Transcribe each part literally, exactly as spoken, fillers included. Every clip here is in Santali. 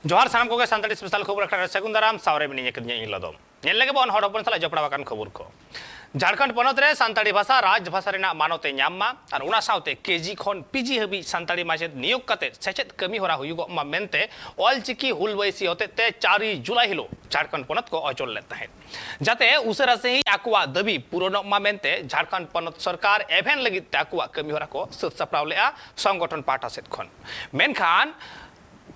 ᱡᱚᱦᱟᱨ ᱥᱟᱱᱟᱢ ᱠᱚᱜᱮ᱾ ᱥᱟᱱᱛᱟᱲᱤ ᱥᱯᱮᱥᱟᱞ ᱠᱷᱚᱵᱚᱨ ᱟᱠᱷᱲᱟ ᱨᱮ ᱥᱟᱹᱜᱩᱱ ᱫᱟᱨᱟᱢ᱾ ᱥᱟᱶᱨᱮ ᱢᱤᱱᱟᱹᱧᱟ ᱠᱟᱹᱫᱤᱧᱟ ᱤᱧ ᱞᱚᱫᱚᱢ᱾ ᱧᱮᱞ ᱞᱮᱜᱮ ᱵᱚᱱ ᱦᱚᱲ ᱦᱚᱯᱚᱱ ᱥᱟᱞᱟᱜ ᱡᱚᱯᱲᱟᱣ ᱟᱠᱟᱱ ᱠᱷᱚᱵᱚᱨ ᱠᱚ᱾ ᱡᱷᱟᱲᱠᱷᱚᱸᱰ ᱯᱚᱱᱚᱛ ᱨᱮ ᱥᱟᱱᱛᱟᱲᱤ ᱵᱷᱟᱥᱟ ᱨᱟᱡᱽ ᱵᱷᱟᱥᱟ ᱨᱮᱱᱟᱜ ᱢᱟᱱᱚᱛ ᱮ ᱧᱟᱢ ᱢᱟ ᱟᱨ ᱚᱱᱟ ᱥᱟᱶᱛᱮ ᱠᱮᱡᱤ ᱠᱷᱚᱱ ᱯᱤᱡᱤ ᱦᱟᱹᱵᱤᱡ ᱥᱟᱱᱛᱟᱲᱤ ᱢᱟᱪᱮᱫ ᱱᱤᱭᱳᱜ ᱠᱟᱛᱮ ᱥᱮᱪᱮᱫ ᱠᱟᱹᱢᱤ ᱦᱚᱨᱟ ᱦᱩᱭᱩᱜᱚᱜ ᱢᱟ ᱢᱮᱱᱛᱮ ᱚᱞᱪᱤᱠᱤ ᱦᱩᱞ ᱵᱟᱹᱭᱥᱤ ᱦᱚᱛᱮᱛᱮ ᱪᱟᱨ ᱡᱩᱞᱟᱭ ᱦᱤᱞᱳᱜ ᱡᱷᱟᱲᱠᱷᱚᱸᱰ ᱯᱚᱱᱚᱛ ᱠᱚ ᱚᱪᱚᱞ ᱞᱮᱫ ᱛᱟᱦᱮᱸᱫ᱾ ᱡᱟᱛᱮ ᱩᱥᱟᱹᱨᱟ ᱥᱟᱺᱦᱤᱡ ᱟᱠᱚᱣᱟᱜ ᱫᱟᱹᱵᱤ ᱯᱩᱨᱚᱱᱚᱜ ᱢᱟ ᱢᱮᱱᱛᱮ ᱡᱷᱟᱲᱠᱷᱚᱸᱰ ᱯᱚᱱᱚᱛ ᱥᱚᱨᱠᱟᱨ ᱮᱵᱷᱮᱱ ᱞᱟᱹᱜᱤᱫ ᱛᱮ ᱟᱠᱚᱣᱟᱜ ᱠᱟᱹᱢᱤ ᱦᱚᱨᱟ ᱠᱚ ᱥᱟᱹᱛ ᱥᱟᱯᱲᱟᱣ ᱞᱮᱫᱼᱟ ᱥᱚᱝᱜᱚᱴᱷᱚᱱ ᱯᱟᱦᱴᱟ ᱥᱮᱫ ᱠᱷᱚᱱ᱾ ᱢᱮᱱᱠᱷᱟᱱ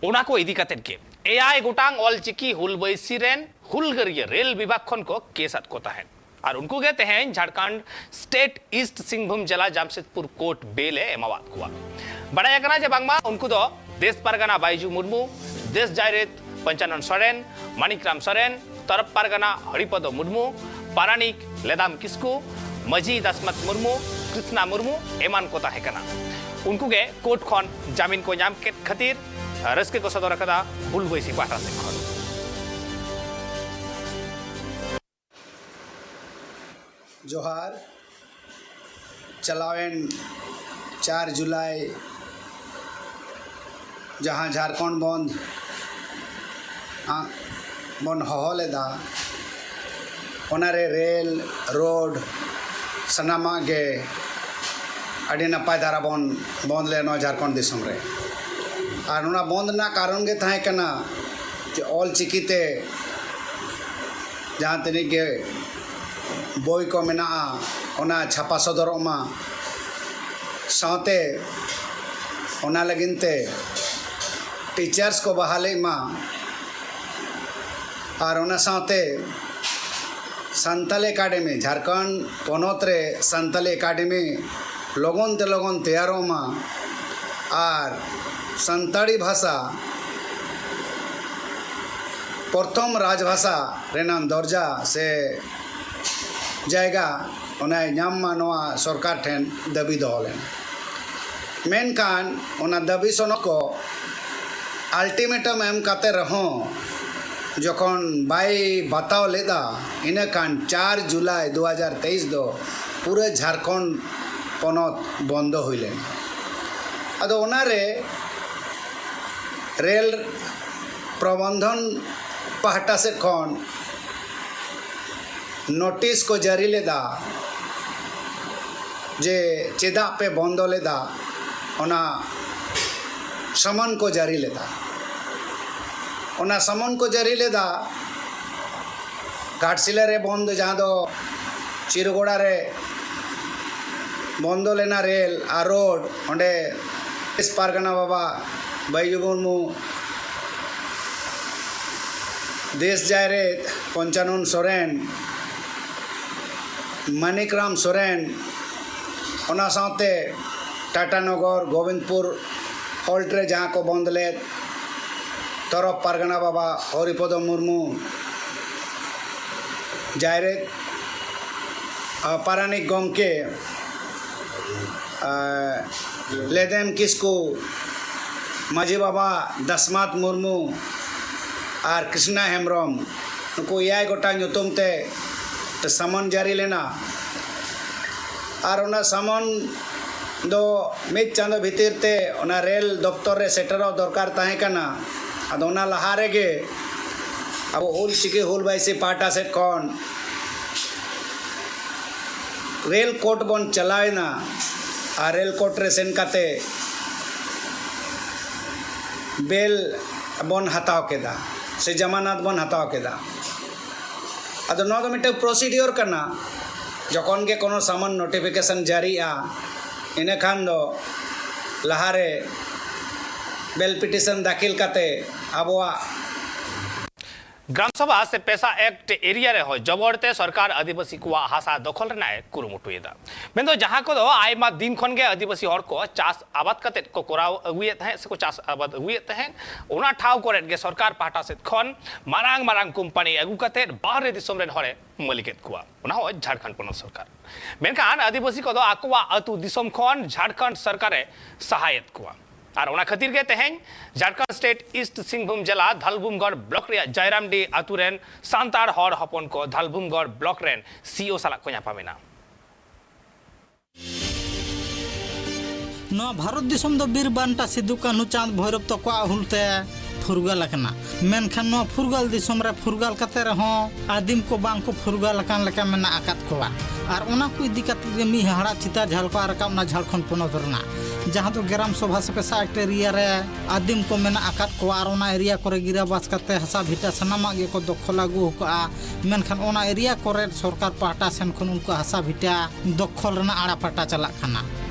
ᱚᱱᱟ ᱠᱚ ᱤᱫᱤ ᱠᱟᱛᱮᱫ ᱜᱮ ᱮᱭᱟᱭ ᱜᱚᱴᱟᱝ ᱚᱞᱪᱤᱠᱤ ᱦᱩᱞ ᱵᱟᱹᱭᱥᱤ ᱨᱮᱱ ᱦᱩᱞᱜᱟᱹᱨᱤᱭᱟᱹ ᱨᱮᱞ ᱵᱤᱵᱷᱟᱜᱽ ᱠᱷᱚᱱ ᱠᱚ ᱠᱮᱥ ᱟᱫ ᱠᱚ ᱛᱟᱦᱮᱸᱫ᱾ ᱟᱨ ᱩᱱᱠᱩ ᱜᱮ ᱛᱮᱦᱮᱧ ᱡᱷᱟᱲᱠᱷᱚᱸᱰ ᱥᱴᱮᱴ ᱤᱥᱴ ᱥᱤᱝᱵᱷᱩᱢ ᱡᱮᱞᱟ ᱡᱟᱢᱥᱮᱫᱽᱯᱩᱨ ᱠᱳᱨᱴ ᱵᱮᱞ ᱮ ᱮᱢᱟᱣᱟᱫ ᱠᱚᱣᱟ᱾ ᱵᱟᱲᱟᱭ ᱟᱠᱟᱱᱟ ᱡᱮ ᱵᱟᱝᱢᱟ ᱩᱱᱠᱩ ᱫᱚ ᱫᱮᱥ ᱯᱟᱨᱜᱟᱱᱟ ᱵᱟᱭᱡᱩ ᱢᱩᱨᱢᱩ, ᱫᱮᱥ ᱡᱟᱭᱨᱮᱛ ᱯᱚᱧᱪᱟᱱᱚᱱ ᱥᱚᱨᱮᱱ, ᱢᱟᱱᱤᱠ ᱨᱟᱢ ᱥᱚᱨᱮᱱ, ᱛᱚᱨᱚᱯ ᱯᱟᱨᱜᱟᱱᱟ ᱦᱚᱨᱤᱯᱚᱫᱚ ᱢᱩᱨᱢᱩ, ᱯᱟᱨᱟᱱᱤᱠ ᱞᱮᱫᱟᱢ ᱠᱤᱥᱠᱩ, ᱢᱟᱹᱡᱷᱤ ᱫᱟᱥᱢᱟᱛ ᱢᱩᱨᱢᱩ, ᱠᱨᱤᱥᱱᱟ ᱢᱩᱨᱢᱩ ᱮᱢᱟᱱ ᱠᱚ ᱛᱟᱦᱮᱸ ᱠᱟᱱᱟ᱾ ᱩᱱᱠᱩ ᱜᱮ ᱠᱳᱨᱴ ᱠᱷᱚᱱ ᱡᱟᱢᱤᱱ ᱠᱚ ᱧᱟᱢ ᱠᱮᱫ ᱠᱷᱟᱹᱛᱤᱨ ᱨᱟᱹᱥᱠᱟᱹ ᱠᱚ ᱥᱚᱫᱚᱨ ᱟᱠᱟᱫᱟ ᱦᱩᱞ ᱵᱟᱹᱭᱥᱤ ᱯᱟᱦᱴᱟ ᱥᱮᱫ ᱠᱷᱚᱱ᱾ ᱡᱚᱦᱟᱨ᱾ ᱪᱟᱞᱟᱣᱮᱱ ᱪᱟᱨ ᱡᱩᱞᱟᱭ ᱡᱟᱦᱟᱸ ᱡᱷᱟᱲᱠᱷᱚᱸᱰ ᱵᱚᱱᱫᱷ ᱟᱜ ᱵᱚᱱ ᱦᱚᱦᱚ ᱞᱮᱫᱟ, ᱚᱱᱟᱨᱮ ᱨᱮᱞ, ᱨᱳᱰ, ᱥᱟᱱᱟᱢᱟᱜ ᱜᱮ ᱟᱹᱰᱤ ᱱᱟᱯᱟᱭ ᱫᱷᱟᱨᱟ ᱵᱚᱱ ᱵᱚᱱᱫᱷ ᱞᱮᱫ ᱱᱚᱣᱟ ᱡᱷᱟᱲᱠᱷᱚᱸᱰ ᱫᱤᱥᱚᱢ ᱨᱮ᱾ ᱟᱨ ᱚᱱᱟ ᱵᱚᱱᱫᱷ ᱨᱮᱱᱟᱜ ᱠᱟᱨᱚᱱ ᱜᱮ ᱛᱟᱦᱮᱸ ᱠᱟᱱᱟ ᱡᱮ ᱚᱞ ᱪᱤᱠᱤ ᱛᱮ ᱡᱟᱦᱟᱸ ᱛᱤᱱᱟᱹᱜ ᱜᱮ ᱵᱳᱭ ᱠᱚ ᱢᱮᱱᱟᱜᱼᱟ, ᱚᱱᱟ ᱪᱷᱟᱯᱟ ᱥᱚᱫᱚᱨᱚᱜ ᱢᱟ᱾ ᱥᱟᱶᱛᱮ ᱚᱱᱟ ᱞᱟᱹᱜᱤᱫ ᱛᱮ ᱴᱤᱪᱟᱨᱥ ᱠᱚ ᱵᱟᱦᱟᱞᱤᱜ ᱢᱟ᱾ ᱟᱨ ᱚᱱᱟ ᱥᱟᱶᱛᱮ ᱥᱟᱱᱛᱟᱞᱤ ᱮᱠᱟᱰᱮᱢᱤ, ᱡᱷᱟᱲᱠᱷᱚᱸᱰ ᱯᱚᱱᱚᱛ ᱨᱮ ᱥᱟᱱᱛᱟᱞᱤ ᱮᱠᱟᱰᱮᱢᱤ ᱞᱚᱜᱚᱱ ᱛᱮ ᱞᱚᱜᱚᱱ ᱛᱮᱭᱟᱨᱚᱜ ᱢᱟ᱾ ᱟᱨ ᱥᱟᱱᱛᱟᱲᱤ ᱵᱷᱟᱥᱟ ᱯᱨᱚᱛᱷᱚᱢ ᱨᱟᱡᱽᱵᱷᱟᱥᱟ ᱨᱮᱱᱟᱜ ᱫᱚᱨᱡᱟ ᱥᱮ ᱡᱟᱭᱜᱟ ᱚᱱᱟᱭ ᱧᱟᱢ ᱢᱟ, ᱱᱚᱣᱟ ᱥᱚᱨᱠᱟᱨ ᱴᱷᱮᱱ ᱫᱟᱹᱵᱤ ᱫᱚᱦᱚ ᱞᱮᱱᱟ᱾ ᱢᱮᱱᱠᱷᱟᱱ ᱚᱱᱟ ᱫᱟᱹᱵᱤ ᱥᱚᱱᱚᱫ ᱠᱚ ᱟᱞᱴᱤᱢᱮᱴᱟᱢ ᱮᱢ ᱠᱟᱛᱮ ᱨᱮᱦᱚᱸ ᱡᱚᱠᱷᱚᱱ ᱵᱟᱭ ᱵᱟᱛᱟᱣ ᱞᱮᱫᱟ, ᱤᱱᱟᱹ ᱠᱷᱟᱱ ᱪᱟᱨ ᱡᱩᱞᱟᱭ ᱫᱩ ᱦᱟᱡᱟᱨ ᱛᱮᱭᱤᱥ ᱫᱚ ᱯᱩᱨᱟᱹ ᱡᱷᱟᱲᱠᱷᱚᱸᱰ ᱯᱚᱱᱚᱛ ᱵᱚᱱᱫᱚ ᱦᱩᱭ ᱞᱮᱱᱟ᱾ ᱟᱫᱚ ᱚᱱᱟᱨᱮ ᱨᱮᱞ ᱯᱨᱚᱵᱚᱱᱫᱷᱚᱱ ᱯᱟᱦᱴᱟ ᱥᱮᱫ ᱠᱷᱚᱱ ᱱᱳᱴᱤᱥ ᱠᱚ ᱡᱟᱹᱨᱤ ᱞᱮᱫᱟ ᱡᱮ ᱪᱮᱫᱟᱜ ᱯᱮ ᱵᱚᱱᱫᱚ ᱞᱮᱫᱟ, ᱚᱱᱟ ᱥᱟᱢᱚᱱ ᱠᱚ ᱡᱟᱹᱨᱤ ᱞᱮᱫᱟ᱾ ᱚᱱᱟ ᱥᱟᱢᱚᱱ ᱠᱚ ᱡᱟᱹᱨᱤ ᱞᱮᱫᱟ ᱜᱷᱟᱴᱥᱤᱞᱟᱹ ᱨᱮ ᱵᱚᱱᱫᱚ, ᱡᱟᱦᱟᱸ ᱫᱚ ᱪᱤᱨᱩᱜᱚᱲᱟ ᱨᱮ ᱵᱚᱱᱫᱚ ᱞᱮᱱᱟ ᱨᱮᱞ ᱟᱨ ᱨᱳᱰ, ᱚᱸᱰᱮ ᱯᱟᱨᱜᱟᱱᱟ ᱵᱟᱵᱟ ᱵᱟᱭᱡᱩ ᱢᱩᱨᱢᱩ, ᱫᱮᱥ ᱡᱟᱭᱨᱮᱛ ᱯᱚᱧᱪᱟᱱᱚᱱ ᱥᱚᱨᱮᱱ, ᱢᱟᱱᱤᱠ ᱨᱟᱢ ᱥᱚᱨᱮᱱ, ᱚᱱᱟ ᱥᱟᱶᱛᱮ ᱴᱟᱴᱟᱱᱚᱜᱚᱨ, ᱜᱳᱵᱤᱱᱫᱽᱯᱩᱨ ᱦᱚᱞᱴ ᱨᱮ ᱡᱟᱦᱟᱸ ᱠᱚ ᱵᱚᱱᱫ ᱞᱮᱫ, ᱛᱚᱨᱚᱯ ᱯᱟᱨᱜᱟᱱᱟ ᱵᱟᱵᱟ ᱦᱚᱨᱤᱯᱚᱫᱚ ᱢᱩᱨᱢᱩ, ᱡᱟᱭᱨᱮᱛ, ᱟ, ᱯᱟᱨᱟᱱᱤᱠ ᱜᱚᱢᱠᱮ, ᱟ, ᱞᱮᱫᱮᱢ ᱠᱤᱥᱠᱩ, ᱢᱟᱹᱡᱷᱤ ᱵᱟᱵᱟ ᱫᱟᱥᱢᱟᱛ ᱢᱩᱨᱢᱩ ᱟᱨ ᱠᱨᱤᱥᱱᱟ ᱦᱮᱢᱵᱨᱚᱢ, ᱱᱩᱠᱩ ᱮᱭᱟᱭ ᱜᱚᱴᱟᱝ ᱧᱩᱛᱩᱢ ᱛᱮ ᱥᱟᱢᱚᱱ ᱡᱟᱹᱨᱤ ᱞᱮᱱᱟ᱾ ᱟᱨ ᱚᱱᱟ ᱥᱟᱢᱚᱱ ᱫᱚ ᱢᱤᱫ ᱪᱟᱸᱫᱚ ᱵᱷᱤᱛᱤᱨ ᱛᱮ ᱚᱱᱟ ᱨᱮᱞ ᱫᱚᱯᱛᱚᱨ ᱨᱮ ᱥᱮᱴᱮᱨᱚᱜ ᱫᱚᱨᱠᱟᱨ ᱛᱟᱦᱮᱸ ᱠᱟᱱᱟ᱾ ᱟᱫᱚ ᱚᱱᱟ ᱞᱟᱦᱟ ᱨᱮᱜᱮ ᱟᱵᱚ ᱚᱞ ᱪᱤᱠᱤ ᱦᱩᱞ ᱵᱟᱭᱥᱤ ᱯᱟᱦᱴᱟ ᱥᱮᱫ ᱠᱷᱚᱱ ᱨᱮᱞ ᱠᱳᱨᱴ ᱵᱚᱱ ᱪᱟᱞᱟᱣ ᱮᱱᱟ᱾ ᱟᱨ ᱨᱮᱞ ᱠᱳᱨᱴ ᱨᱮ ᱥᱮᱱ ᱠᱟᱛᱮ ᱵᱮᱞ ᱵᱚᱱ ᱦᱟᱛᱟᱣ ᱠᱮᱫᱟ, ᱥᱮ ᱡᱟᱢᱟᱱᱟᱛ ᱵᱚᱱ ᱦᱟᱛᱟᱣ ᱠᱮᱫᱟ᱾ ᱟᱫᱚ ᱱᱚᱣᱟ ᱫᱚ ᱢᱤᱫᱴᱟᱝ ᱯᱨᱚᱥᱤᱰᱤᱭᱳᱨ ᱠᱟᱱᱟ, ᱡᱚᱠᱷᱚᱱ ᱜᱮ ᱠᱳᱱᱳ ᱥᱟᱢᱚᱱ ᱱᱳᱴᱤᱯᱷᱤᱠᱮᱥᱚᱱ ᱡᱟᱹᱨᱤᱜᱼᱟ, ᱤᱱᱟᱹ ᱠᱷᱟᱱ ᱫᱚ ᱞᱟᱦᱟᱨᱮ ᱵᱮᱞ ᱯᱤᱴᱤᱥᱚᱱ ᱫᱟᱹᱠᱷᱤᱞ ᱠᱟᱛᱮ ᱟᱵᱚᱣᱟᱜ ᱜᱨᱟᱢ ᱥᱚᱵᱷᱟ ᱥᱮ ᱯᱮᱥᱟ ᱮᱠᱴ ᱮᱨᱤᱭᱟ ᱨᱮᱦᱚᱸ ᱡᱚᱵᱚᱨ ᱛᱮ ᱥᱚᱨᱠᱟᱨ ᱟᱹᱫᱤᱵᱟᱹᱥᱤ ᱠᱚᱣᱟᱜ ᱦᱟᱥᱟ ᱫᱚᱠᱷᱚᱞ ᱨᱮᱱᱟᱜ ᱮ ᱠᱩᱨᱩᱢᱩᱴᱩᱭᱮᱫᱟ᱾ ᱢᱮᱱᱫᱚ ᱡᱟᱦᱟᱸ ᱠᱚᱫᱚ ᱟᱭᱢᱟ ᱫᱤᱱ ᱠᱷᱚᱱ ᱜᱮ ᱟᱹᱫᱤᱵᱟᱹᱥᱤ ᱦᱚᱲ ᱠᱚ ᱪᱟᱥ ᱟᱵᱟᱫ ᱠᱟᱛᱮᱫ ᱠᱚ ᱠᱚᱨᱟᱣ ᱟᱹᱜᱩᱭᱮᱫ ᱛᱟᱦᱮᱸᱫ ᱥᱮᱠᱚ ᱪᱟᱥ ᱟᱵᱟᱫ ᱟᱹᱜᱩᱭᱮᱫ ᱛᱟᱦᱮᱸᱫ, ᱚᱱᱟ ᱴᱷᱟᱶ ᱠᱚᱨᱮᱫ ᱜᱮ ᱥᱚᱨᱠᱟᱨ ᱯᱟᱦᱴᱟ ᱥᱮᱫ ᱠᱷᱚᱱ ᱢᱟᱨᱟᱝ ᱢᱟᱨᱟᱝ ᱠᱳᱢᱯᱟᱱᱤ ᱟᱹᱜᱩ ᱠᱟᱛᱮᱫ ᱵᱟᱦᱨᱮ ᱫᱤᱥᱚᱢ ᱨᱮᱱ ᱦᱚᱲᱮ ᱢᱟᱹᱞᱤᱠᱮᱫ ᱠᱚᱣᱟ, ᱚᱱᱟ ᱦᱚᱸ ᱡᱷᱟᱲᱠᱷᱚᱸᱰ ᱯᱚᱱᱚᱛ ᱥᱚᱨᱠᱟᱨ᱾ ᱢᱮᱱᱠᱷᱟᱱ ᱟᱹᱫᱤᱵᱟᱹᱥᱤ ᱠᱚᱫᱚ ᱟᱠᱚᱣᱟᱜ ᱟᱹᱛᱩ ᱫᱤᱥᱚᱢ ᱠᱷᱚᱱ ᱡᱷᱟᱲᱠᱷᱚᱸᱰ ᱥᱚᱨᱠᱟᱨᱮ ᱥᱟᱦᱟᱭᱮᱫ ᱠᱚᱣᱟ᱾ ᱟᱨ ᱚᱱᱟ ᱠᱷᱟᱹᱛᱤᱨ ᱜᱮ ᱛᱮᱦᱮᱧ ᱡᱷᱟᱲᱠᱷᱚᱸᱰ ᱥᱴᱮᱴ ᱤᱥᱴ ᱥᱤᱝᱵᱷᱩᱢ ᱡᱮᱞᱟ ᱫᱷᱟᱞᱵᱷᱩᱢᱜᱚᱲ ᱵᱞᱚᱠ ᱨᱮᱭᱟᱜ ᱡᱟᱭᱨᱟᱢᱰᱤ ᱟᱹᱛᱩ ᱨᱮᱱ ᱥᱟᱱᱛᱟᱲ ᱦᱚᱲ ᱦᱚᱯᱚᱱ ᱠᱚ ᱫᱷᱟᱞᱵᱷᱩᱢᱜᱚᱲ ᱵᱞᱚᱠ ᱨᱮᱱ ᱥᱤ ᱤ ᱳ ᱥᱟᱞᱟᱜ ᱠᱚ ᱧᱟᱯᱟᱢᱮᱱᱟ᱾ ᱱᱚᱣᱟ ᱵᱷᱟᱨᱚᱛ ᱫᱤᱥᱚᱢ ᱫᱚ ᱵᱤᱨ ᱵᱟᱱᱴᱟ ᱥᱤᱫᱩ ᱠᱟᱹᱱᱦᱩ ᱪᱟᱸᱫᱽ ᱵᱷᱳᱭᱨᱚᱵ ᱛᱟᱠᱚᱣᱟᱜ ᱦᱩᱞ ᱛᱮ ᱯᱷᱩᱨᱜᱟᱹᱞ ᱟᱠᱟᱱᱟ᱾ ᱢᱮᱱᱠᱷᱟᱱ ᱱᱚᱣᱟ ᱯᱷᱩᱨᱜᱟᱹᱞ ᱫᱤᱥᱚᱢ ᱨᱮ ᱯᱷᱩᱨᱜᱟᱹᱞ ᱠᱟᱛᱮ ᱨᱮᱦᱚᱸ ᱟᱹᱫᱤᱢ ᱠᱚ ᱵᱟᱝ ᱠᱚ ᱯᱷᱩᱨᱜᱟᱹᱞ ᱟᱠᱟᱱ ᱞᱮᱠᱟ ᱢᱮᱱᱟᱜ ᱟᱠᱟᱫ ᱠᱚᱣᱟ᱾ ᱟᱨ ᱚᱱᱟ ᱠᱚ ᱤᱫᱤ ᱠᱟᱛᱮ ᱜᱮ ᱢᱤᱫ ᱦᱟᱦᱟᱲᱟᱜ ᱪᱤᱛᱟᱹᱨ ᱡᱷᱟᱞᱠᱟᱣ ᱨᱟᱠᱟᱵ ᱮᱱᱟ ᱡᱷᱟᱲᱠᱷᱚᱸᱰ ᱯᱚᱱᱚᱛ ᱨᱮᱱᱟᱜ, ᱡᱟᱦᱟᱸ ᱫᱚ ᱜᱨᱟᱢ ᱥᱚᱵᱷᱟ ᱥᱮ ᱯᱮᱥᱟᱭᱮᱠᱴ ᱮᱨᱤᱭᱟ ᱨᱮ ᱟᱹᱫᱤᱢ ᱠᱚ ᱢᱮᱱᱟᱜ ᱟᱠᱟᱫ ᱠᱚᱣᱟ᱾ ᱟᱨ ᱚᱱᱟ ᱮᱨᱤᱭᱟ ᱠᱚᱨᱮ ᱜᱤᱨᱟᱵᱟᱥ ᱠᱟᱛᱮ ᱦᱟᱥᱟ ᱵᱷᱤᱴᱟᱹ ᱥᱟᱱᱟᱢᱟᱜ ᱜᱮᱠᱚ ᱫᱚᱠᱷᱚᱞ ᱟᱹᱜᱩ ᱟᱠᱟᱫᱼᱟ᱾ ᱢᱮᱱᱠᱷᱟᱱ ᱚᱱᱟ ᱮᱨᱤᱭᱟ ᱠᱚᱨᱮ ᱥᱚᱨᱠᱟᱨ ᱯᱟᱦᱴᱟ ᱥᱮᱱ ᱠᱷᱚᱱ ᱩᱱᱠᱩ ᱦᱟᱥᱟ ᱵᱷᱤᱴᱟᱹ ᱫᱚᱠᱷᱚᱞ ᱨᱮᱱᱟᱜ ᱟᱲᱟ ᱯᱟᱴᱟ ᱪᱟᱞᱟᱜ ᱠᱟᱱᱟ᱾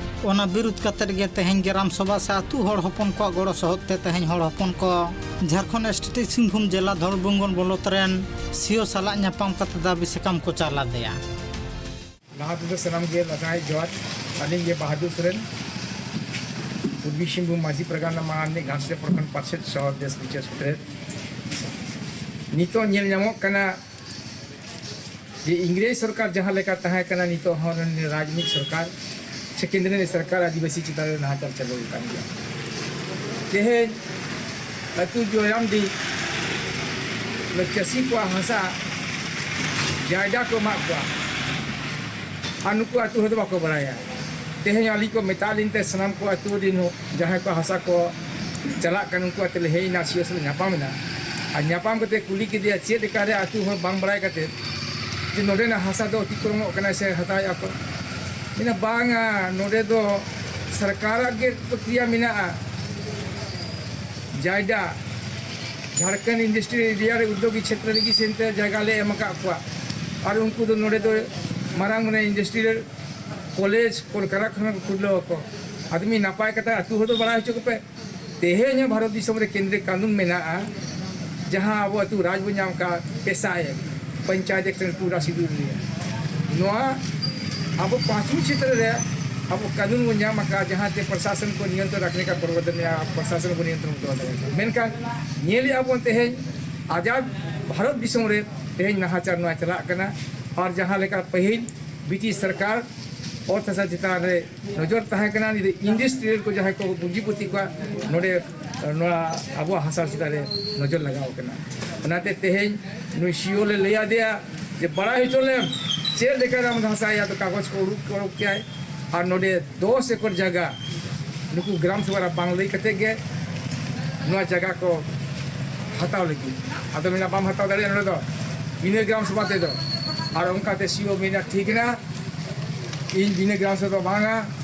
ᱚᱱᱟ ᱵᱤᱨᱩᱫᱷ ᱠᱟᱛᱮ ᱜᱮ ᱛᱮᱦᱮᱧ ᱜᱨᱟᱢ ᱥᱚᱵᱷᱟ ᱥᱮ ᱟᱹᱛᱩ ᱦᱚᱲ ᱦᱚᱯᱚᱱ ᱠᱚᱣᱟᱜ ᱜᱚᱲᱚ ᱥᱚᱦᱚᱫ ᱛᱮ ᱛᱮᱦᱮᱧ ᱦᱚᱲ ᱦᱚᱯᱚᱱ ᱠᱚ ᱡᱷᱟᱲᱠᱷᱚᱸᱰ ᱥᱴᱮᱴ ᱥᱤᱝᱵᱷᱩᱢ ᱡᱮᱞᱟ ᱫᱷᱚᱲᱵᱩᱝᱜᱚᱱ ᱵᱚᱞᱚᱛ ᱨᱮᱱ ᱥᱤᱭᱳ ᱥᱟᱞᱟᱜ ᱧᱟᱯᱟᱢ ᱠᱟᱛᱮ ᱫᱟᱹᱵᱤ ᱥᱟᱠᱟᱢ ᱠᱚ ᱪᱟᱞ ᱟᱫᱮᱭᱟ᱾ ᱞᱟᱦᱟ ᱛᱮᱫᱚ ᱥᱟᱱᱟᱢ ᱜᱮ ᱞᱟᱥᱟᱲᱦᱮᱫ ᱡᱚᱦᱟᱨ᱾ ᱟᱹᱞᱤᱧ ᱜᱮ ᱵᱟᱦᱟᱫᱩᱨ ᱥᱚᱨᱮᱱ, ᱯᱩᱨᱵᱤ ᱥᱤᱝᱵᱷᱩᱢ ᱢᱟᱹᱡᱷᱤ ᱯᱟᱨᱜᱟᱱᱟ ᱢᱟᱲᱟᱝ ᱨᱤᱱᱤᱡ ᱜᱷᱟᱴᱥᱤᱞᱟᱹ ᱯᱨᱚᱠᱷᱚᱸᱰ ᱯᱟᱨᱥᱮᱫ ᱥᱚᱦᱚ ᱫᱮᱥ ᱵᱤᱪᱟᱹᱨ ᱥᱩᱛᱨᱮᱛ᱾ ᱱᱤᱛᱚᱜ ᱧᱮᱞ ᱧᱟᱢᱚᱜ ᱠᱟᱱᱟ ᱡᱮ ᱤᱝᱨᱮᱡᱽ ᱥᱚᱨᱠᱟᱨ ᱡᱟᱦᱟᱸ ᱞᱮᱠᱟ ᱛᱟᱦᱮᱸ ᱠᱟᱱᱟ, ᱱᱤᱛᱚᱜ ᱦᱚᱸ ᱨᱟᱡᱽᱱᱤᱛ ᱥᱚᱨᱠᱟᱨ ᱥᱮ ᱠᱮᱱᱫᱨᱚ ᱨᱤᱱᱤᱡ ᱥᱚᱨᱠᱟᱨ ᱟᱹᱫᱤᱵᱟᱹᱥᱤ ᱪᱮᱛᱟᱱ ᱨᱮ ᱱᱟᱦᱟᱪᱟᱨ ᱪᱟᱹᱞᱩ ᱟᱠᱟᱱ ᱜᱮᱭᱟ᱾ ᱛᱮᱦᱮᱧ ᱟᱹᱛᱩ ᱡᱚᱭᱨᱟᱢᱰᱤ ᱪᱟᱹᱥᱤ ᱠᱚᱣᱟᱜ ᱦᱟᱥᱟ ᱡᱟᱭᱜᱟ ᱠᱚ ᱮᱢᱟᱜ ᱠᱚᱣᱟ, ᱟᱨ ᱱᱩᱠᱩ ᱟᱹᱛᱩ ᱦᱚᱲ ᱫᱚ ᱵᱟᱠᱚ ᱵᱟᱲᱟᱭᱟ᱾ ᱛᱮᱦᱮᱧ ᱟᱹᱞᱤᱧ ᱠᱚ ᱢᱮᱛᱟ ᱞᱤᱧ ᱛᱮ ᱥᱟᱱᱟᱢ ᱠᱚ ᱟᱹᱛᱩ ᱨᱤᱱ ᱡᱟᱦᱟᱸᱭ ᱠᱚ ᱦᱟᱥᱟ ᱠᱚ ᱪᱟᱞᱟᱜ ᱠᱟᱱᱟ, ᱩᱱᱠᱩ ᱟᱛᱮ ᱞᱮ ᱦᱮᱡ ᱮᱱᱟ, ᱥᱤᱭᱳ ᱥᱟᱞᱟᱜ ᱧᱟᱯᱟᱢ ᱮᱱᱟ᱾ ᱟᱨ ᱧᱟᱯᱟᱢ ᱠᱟᱛᱮ ᱠᱩᱞᱤ ᱠᱮᱫᱮᱭᱟ ᱪᱮᱫ ᱞᱮᱠᱟ ᱨᱮ ᱟᱹᱛᱩ ᱦᱚᱲ ᱵᱟᱝ ᱵᱟᱲᱟᱭ ᱠᱟᱛᱮ ᱡᱮ ᱱᱚᱰᱮᱱᱟᱜ ᱦᱟᱥᱟ ᱫᱚ ᱚᱛᱤᱠᱨᱚᱢᱚᱜ ᱠᱟᱱᱟ ᱥᱮ ᱦᱟᱛᱟᱣᱮᱫᱼᱟ ᱠᱚ᱾ ᱢᱮᱱᱟ ᱵᱟᱝᱟ, ᱱᱚᱰᱮ ᱫᱚ ᱥᱚᱨᱠᱟᱨᱟᱜ ᱜᱮ ᱯᱨᱚᱠᱨᱤᱭᱟ ᱢᱮᱱᱟᱜᱼᱟ᱾ ᱡᱟᱭᱜᱟ ᱡᱷᱟᱲᱠᱷᱚᱸᱰ ᱤᱱᱰᱟᱥᱴᱨᱤᱭᱟᱞ ᱮᱨᱤᱭᱟ ᱨᱮ ᱩᱫᱽᱭᱳᱜᱤ ᱪᱷᱮᱛᱨᱚ ᱞᱟᱹᱜᱤᱫ ᱥᱮᱱᱛᱮ ᱡᱟᱭᱜᱟ ᱞᱮ ᱮᱢ ᱟᱠᱟᱫ ᱠᱚᱣᱟ᱾ ᱟᱨ ᱩᱱᱠᱩ ᱫᱚ ᱱᱚᱰᱮ ᱫᱚ ᱢᱟᱨᱟᱝ ᱢᱟᱨᱟᱝ ᱤᱱᱰᱟᱥᱴᱨᱤᱭᱟᱞ ᱠᱚᱞᱮᱡᱽ, ᱠᱚᱞᱠᱟᱨᱠᱷᱟᱱᱟ ᱠᱚ ᱠᱷᱩᱞᱟᱹᱣ ᱟᱠᱚ᱾ ᱟᱫᱚ ᱢᱤᱫ ᱱᱟᱯᱟᱭ ᱠᱟᱛᱷᱟ, ᱟᱹᱛᱩ ᱦᱚᱲ ᱫᱚ ᱵᱟᱲᱟᱭ ᱦᱚᱪᱚ ᱠᱚᱯᱮ᱾ ᱛᱮᱦᱮᱧ ᱦᱚᱸ ᱵᱷᱟᱨᱚᱛ ᱫᱤᱥᱚᱢ ᱨᱮ ᱠᱮᱱᱫᱨᱤᱭᱚ ᱠᱟᱹᱱᱩᱱ ᱢᱮᱱᱟᱜᱼᱟ, ᱡᱟᱦᱟᱸ ᱟᱵᱚ ᱟᱹᱛᱩ ᱨᱟᱡᱽ ᱵᱚᱱ ᱧᱟᱢ ᱟᱠᱟᱫ, ᱯᱚᱧᱪᱟᱭᱮᱛ ᱮᱠᱥᱮᱱ ᱯᱩᱨᱟ ᱥᱤᱰᱩᱞ ᱨᱮ᱾ ᱱᱚᱣᱟ ᱟᱵᱚ ᱯᱟᱸᱪᱣᱤ ᱪᱷᱮᱛᱨᱚ ᱨᱮ ᱟᱵᱚ ᱠᱟᱹᱱᱩᱱ ᱵᱚᱱ ᱧᱟᱢ ᱟᱠᱟᱫ, ᱡᱟᱦᱟᱸᱛᱮ ᱯᱨᱚᱥᱟᱥᱚᱱ ᱠᱚ ᱱᱤᱭᱚᱱᱛᱨᱚᱱ ᱨᱟᱠᱷᱱᱮ ᱠᱟ ᱯᱨᱚᱵᱚᱨᱛᱚᱱ ᱭᱟ, ᱯᱨᱚᱥᱟᱥᱚᱱ ᱠᱚ ᱱᱤᱭᱚᱱᱛᱨᱚᱱ ᱫᱚᱦᱚ ᱫᱟᱲᱮᱭᱟᱜᱼᱟ᱾ ᱢᱮᱱᱠᱷᱟᱱ ᱧᱮᱞᱮᱜᱼᱟ ᱵᱚᱱ ᱛᱮᱦᱮᱧ ᱟᱡᱟᱫ ᱵᱷᱟᱨᱚᱛ ᱫᱤᱥᱚᱢ ᱨᱮ ᱛᱮᱦᱮᱧ ᱱᱟᱦᱟᱪᱟᱨ ᱱᱚᱣᱟ ᱪᱟᱞᱟᱜ ᱠᱟᱱᱟ᱾ ᱟᱨ ᱡᱟᱦᱟᱸ ᱞᱮᱠᱟ ᱯᱟᱹᱦᱤᱞ ᱵᱨᱤᱴᱤᱥ ᱥᱚᱨᱠᱟᱨ ᱚᱛ ᱦᱟᱥᱟ ᱪᱮᱛᱟᱱ ᱨᱮ ᱱᱚᱡᱚᱨ ᱛᱟᱦᱮᱸ ᱠᱟᱱᱟ, ᱱᱤᱛ ᱫᱚ ᱤᱱᱰᱟᱥᱴᱨᱤᱭᱟᱞ ᱠᱚ ᱡᱟᱦᱟᱸᱭ ᱠᱚ ᱯᱩᱸᱡᱤᱯᱩᱛᱤ ᱠᱚᱣᱟ ᱱᱚᱰᱮ ᱱᱚᱣᱟ ᱟᱵᱚᱣᱟᱜ ᱦᱟᱥᱟ ᱪᱮᱛᱟᱱ ᱨᱮ ᱱᱚᱡᱚᱨ ᱞᱟᱜᱟᱣ ᱠᱟᱱᱟ᱾ ᱚᱱᱟᱛᱮ ᱛᱮᱦᱮᱧ ᱱᱩᱭ ᱥᱤᱭᱳ ᱞᱮ ᱞᱟᱹᱭ ᱟᱫᱮᱭᱟ ᱡᱮ ᱵᱟᱲᱟᱭ ᱦᱚᱪᱚ ᱞᱮᱢ ᱪᱮᱫ ᱞᱮᱠᱟ ᱟᱢ ᱦᱟᱥᱟᱭᱟ, ᱟᱫᱚ ᱠᱟᱜᱚᱡᱽ ᱠᱚ ᱩᱰᱩᱠ ᱩᱰᱩᱠ ᱠᱮᱜᱼᱟᱭ᱾ ᱟᱨ ᱱᱚᱰᱮ ᱫᱚᱥ ᱮᱠᱚᱨ ᱡᱟᱭᱜᱟ ᱱᱩᱠᱩ ᱜᱨᱟᱢ ᱥᱚᱵᱷᱟ ᱨᱮ ᱵᱟᱝ ᱞᱟᱹᱭ ᱠᱟᱛᱮ ᱜᱮ ᱱᱚᱣᱟ ᱡᱟᱭᱜᱟ ᱠᱚ ᱦᱟᱛᱟᱣ ᱞᱟᱹᱜᱤᱫ᱾ ᱟᱫᱚ ᱢᱮᱱᱟ, "ᱵᱟᱢ ᱦᱟᱛᱟᱣ ᱫᱟᱲᱮᱭᱟᱜᱼᱟ ᱱᱚᱰᱮ ᱫᱚ ᱵᱤᱱᱟᱹ ᱜᱨᱟᱢ ᱥᱚᱵᱷᱟ ᱛᱮᱫᱚ᱾" ᱟᱨ ᱚᱱᱠᱟᱛᱮ ᱥᱤᱭᱳ ᱢᱮᱱᱟ, "ᱴᱷᱤᱠ ᱮᱱᱟ, ᱤᱧ ᱵᱤᱱᱟᱹ ᱜᱨᱟᱢ ᱥᱚᱵᱷᱟ ᱫᱚ ᱵᱟᱝᱟ,